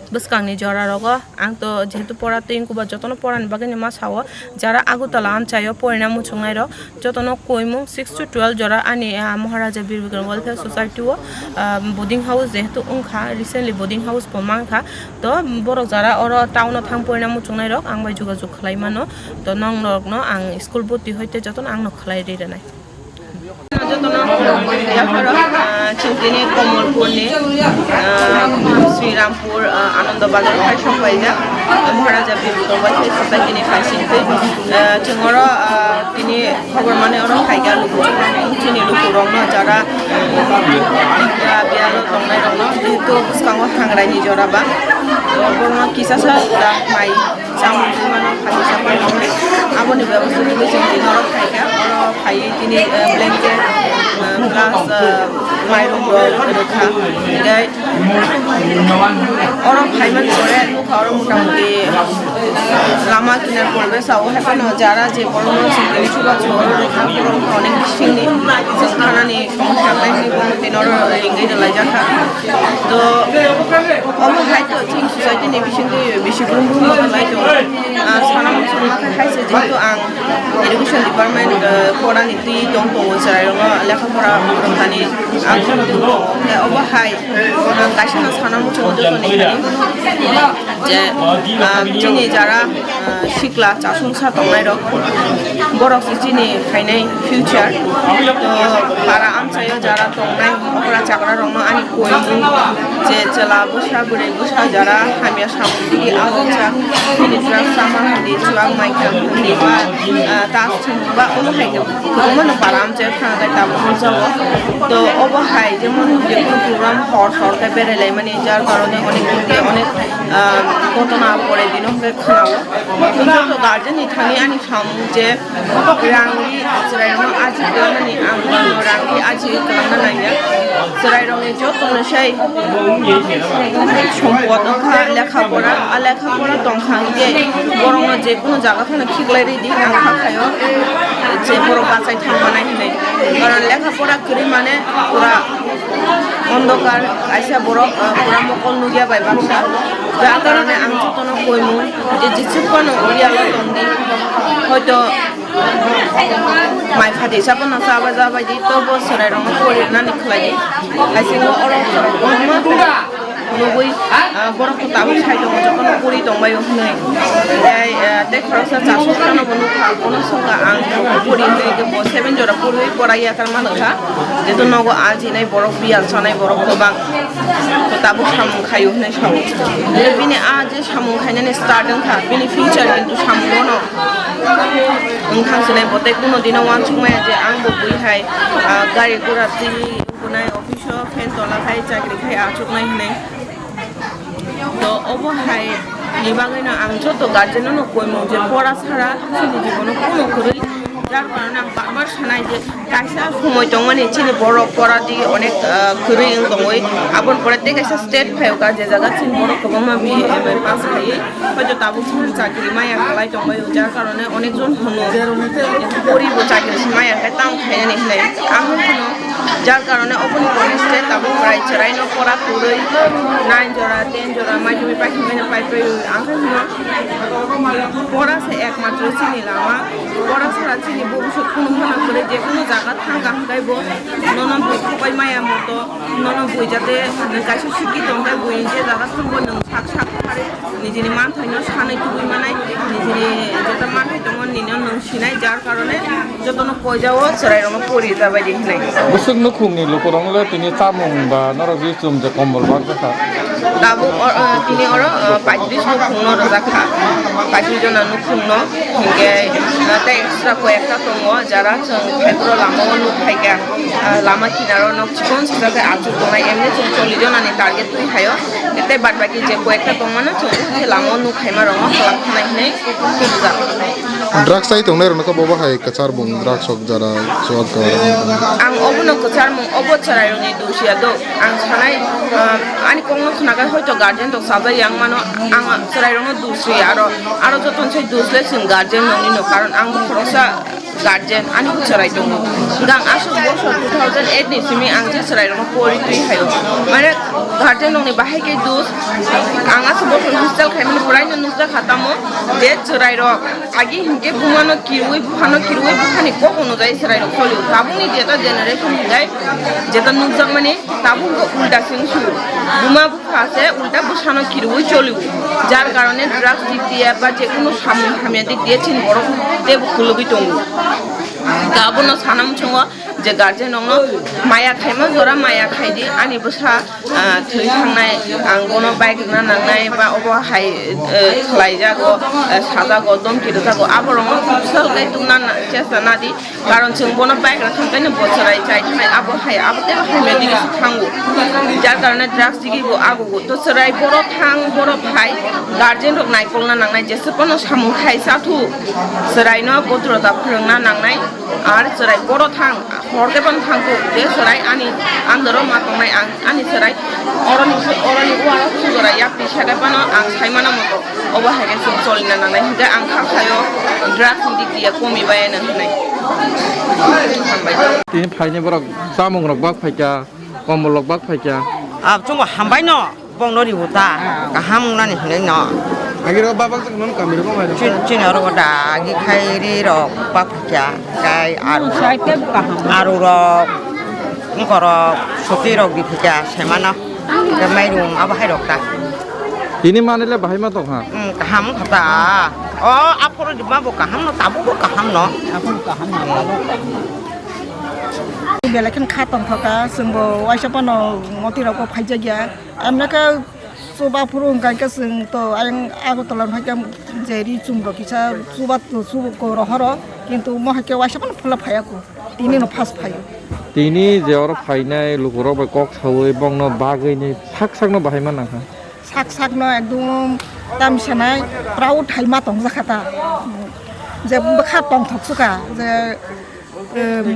bwskangni jora rogo ang to jehetu pora twi wngkha ba jotono porani bagwi ma sao, jara Agartala amchaio porina muchungnai rok jotono koimung six to twelve jora ani, ah, Maharaja Bir Bikram Welfare Society o, ah, boarding house jehetu wngkha, recently boarding house bo mankha. To borok jara oro town o thang porina muchungnai rok ang bai jogajog khlai mano. To nong rokno ang school boti hoite jotono ang no khlai ri rwnai. Jotono yapharo, ah, chwng tini Komolpurni, ah, Srirampur, ah, Ananda Bazar hai sokpaijak, ah, Maharaja Bir Bikram Welfare Society ni phaisingtwi. Ah, chwng oro, ah, tini khobor mani oro phaikha luku, chini lukurokno jara, ah, biyalo tongnairokno, jehetu bwskango hangraini jora ba, borokno kisasa da mai. Samung twi mano, phaisa samung twi mano. Aboni bebostha twi chwng tini oro phaikha. Oro phaiwi tini, eh, blanket, eh, plus, eh, mairum rok rwkha. Tei oro phaimani pore nukha oro mota muti lama kinar poribesh o hai phano jara je borokno chwng tini chubachu oro rwkha, borok wngkha onek bisingni chwng thanani. Thangnai hwnwi bo tini oro ringwi rwlaijakha. To omo hai to chini society ni bisingtwi bisi brum brum no rwlai tongo. Ah, sana muchungma khe hai se, jehetu ang education department, ah, porani twi tong tongo, chwrairokno lekha pora rwkani. Ang obo hai, ah, kaisa no sana muchungo jotoni thani je, ah, chini jara, Sikla chasungsa tongnai rok, borok se chini phainai future. To para amchaio jara tongnai okra chakra rokno ani koimung je chwla bwsa bwrwi bwsa jara hamya samung tigi abo cha bini chwla sama hamdi chwla maikha hamdi ba, ah, tas thumung ba omo hai khe kwbangma no para amchaio khana dai tabuk nukjago. To obo hai jemon je program hor hor khe berai laimani jar karone onek onek, ah, ghotona pore dino hwnkhe khwnao. Joto guardian ni thani ani samung je rangri chwrairokno aji khlaimani ang rangri aji khlaina nangya. Chwrairokni jotono sai sompot wngkha lekha pora, a lekha pora tongkha hwnkhe borokno je kunu jaga phano khiklai ridi ang kha khaio je borok bachai thang manai hinwi. Karon lekha pora kwrwi mane pura Ondokar kaisa borok, ah, pura mokol nukya bai baksa. Jar karone ang jotono koimung je jisuphano urialo tongdi. Hoito mai phatisa phano chaba jabaidi, tobo chwrairokno porinani khlaidi. Haisingo oro kwbangma nugwi, ah, borok tabuk sai tongo, jotono pori tongbaio hwnwi. Tei, ah, tei khoroksa chasuk phano bo nukha, bono swngkha ang pori hwnwi, bo seven jora poriwi porai ya tangma nukha. Jeto nogo ajinai borok, biyal sanai borok kwbang. To tabuk samung khaio hwnwi sao. Bini a je samung khainani start wngkha, bini future kintu samung bono wngkha sinai, bo tei kuno dino uansukmaya je ang bo bui hai, ah, gari gura twi ubunai office o fan tola khai chakri khai achuknai hinwi. To obo hai ni bagwino ang joto guardian no koimung je pora sara chini jibono kuno kwrwi, jar karone ang bar bar sanai je kaisa somoi tongmani chini borok pora di onek, ah, kwrwi wng tongwi, aboni pore tei kaisa state phaio ka je jaga chini borok kwbangma B A M A pass khaiwi hoito tabuk chini chakri maya kwlai tongbaio, jar karone onek jon hwnwi poribo chakri se maya khe tamo khainani hinwi ang hwnkheno. Jar karone oboni pore se tabuk bwrai chwraino pora kwrwi nine jora, ten jora mai tumi paithakgwi no pai paio. Ang khe hino pora se ekmatro chini lama, pora sara chini bobiswt kunu phano kwrwi, je kunu jaga thangkha hwnkhe bo nono bui khopai maya moto, nono bui jate kaisa sikki tongkhe bui je jaga thangbo nwng sak sak phari nijini manthaino sanwi tubui manai, nijini jeta manthai tongo nini nwng sinai, jar karone jotono koijao chwrairokno pori ta baidi hinwi. Bwswk nukhungni lukurokno le tini chamung ba norok je chum je kombol bak jakha. Tabuk o, o, tini oro, o, paitris nukhungno rwjak kha. Paitris jona nukhungno, hinkhe, o, tei extra koi ekta tongo, jara chwng phaipro lamao nuk phaikha, o, lama kinaro nok chikon sijak khe achuk tongnai, emni chwng chollish jonani target twi haio. Tei bad baki je koi ekta tongmano chwng khe lamao nuk phaima rokno kwlak thanai hinwi tubujak. Drugs chai tongnai rokno khe bobo hai kwchar bung drugs sok jara sok. Ang obono kwchar mung obo chwrairokni dusia do. Ang sanai, ah, ani kokno khwnakhai hoito guardian rok chajak yang mano, ang chwrairokno dus ri aro, aro jotono sai dus le chwng guardian nokni no, karon ang bo khoroksa guardian ani bo chwrai tongo. Hwnkhe ang aswk bosor two thousand eight ni simi ang je chwrairokno pori twi haio. Mane guardian rokni bahai khe dus, ang aswk bosor hostel khaimani bwraino nukjakha tamo je chwrairok agi hinkhe bumano kirui buphano kirui buphani kok onojai chwrairok solio. Tabukni jeta generation hinkhai jeta nukjakmani tabuk wngkha ulta se wngsu. Buma bupha se ulta bwsano kirui cholio. Jar karone drugs dik diya ba je kunu samung hamya dik diya chini borok teibo khulugwi tongo. Hwnkhe abono sana muchungo je guardian rokno maya khaima jora maya khaidi, ani bwsa, ah, thwi thangnai, ang bono bike rwna nangnai ba obo hai, eh, khlaijago, eh, sajago, domki rwjago, aborokno khopsa khe tubuna na-, chesta nadi. Karon chwng bono bike rwkha hwnkhe bo chwrai chai thangnai, abo hai, abo teibo hamya digi se thango. Jar karone drugs digi bo agogo. To chwrai boro thang, boro phai, guardian rok naikolna nangnai, jesa phano samung khai chathu, chwraino bodrota phwrwngna nangnai, ar chwrai boro thang, hor khe phano thangkhu, je chwrai ani under o ma tongnai ang, ani chwrai oroni, oroni uaro chwrai yapri sade phano ang saimano moto. Obo hai khe chwng cholina nangnai, hinkhe ang kha khaio drugs ni dik diya komi bai ano hinwi. Hambai. Tini phaini borok chamung rok bak phaikha, kombol rok bak phaikha. Ah, chwngbo hambai no, bongno ribu ta, kaham wngnani hinwi no. Agi rok bak bak chwng non kami rok bai rok. Chin, chin oro da, agi khairi rok bak phaikha, kai aru rok. Aru rok, wngkorok, soti rok di phaikha, semano. Khe mairum abo hai rok ta. Tini manwi le bahai ma tong ha? Hmm, kaham wngkha ta. O aphuru rima bo kaham no, tabuk bo kaham no. Aphuru kaham no, tabuk kaham no. Belai khen kha tongthoka, chwngbo waisa phano moti rok bo phaijakya. Amna khe chuba phuru hwnkha khe chwng to ayang Agartala ni phaikha je ri chum rok kisa chuba to chubo ko rohoro, kintu mo hai khe waisa phano phola phaiya ko. Tini no first phaio. Tini je oro phainai lukurok bai kok saui bongno bagwi ni sak sakno bahai ma nangkha. Sak sakno ekdom tamsanai proud hai ma tongjakha ta. Je bwkha tongthok sukha je, em,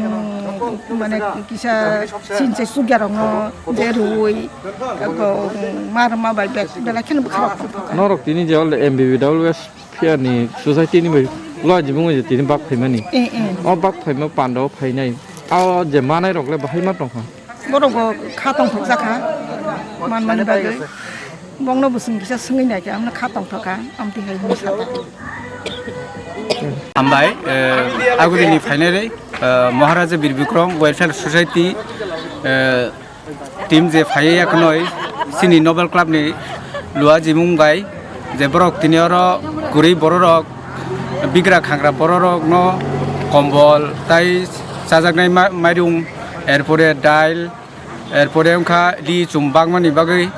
mane kisa sinche sukya rokno je rui ko ma rwma bai bek belai kheno bwkha rok tongthok kha. Norok tini je ol M B B W S Phiya ni society ni bai loi jibung je tini bak phaimani. Eh, eh. O bak phaima panda o phainai. O je manai rok le bahai ma tongkha. Borok bo kha tongthok jakha. Man mani bagwi. Bongno bo chwng kisa swngwi naikha, amno kha tongthok kha, amtwi hai hwnwi sata. Hambai, eh, agudini phainai rei, eh, Maharaja Bir Bikram Welfare Society, eh, Team je phaiya yaknoi chini Nobel Club ni lua jimung bai je borok tini oro kwrwi bororok bigra khangra bororokno kombol tai chajaknai ma-, mairung, erpore dail, erpore wngkha li chum bakmani bagwi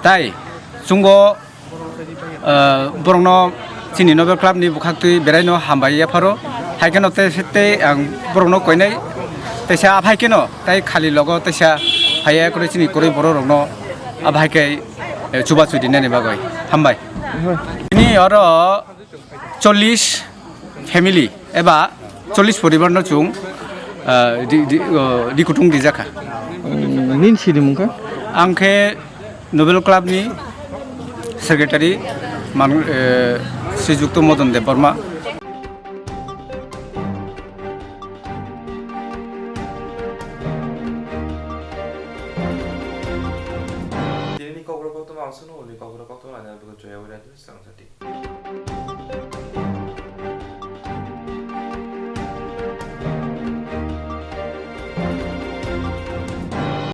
tai chungo, ah, borokno chini Nobel Club ni bwkhaktwi beraino hambai yapharo. Hai kheno tei, tei ang borokno koinai teisa aphai kheno tai khali logo teisa phaiya kwrwi chini kwrwi bororokno aphai khe, eh, chubachu dinani bagwi. Hambai. Tini oro chollish family eba chollish poribar no chwng, ah, di, di, oh, di kutung dijakha. Nini sinimung kha? Ang khe Nobel Club ni secretary man, eh, Srijukto Madan Debbarma.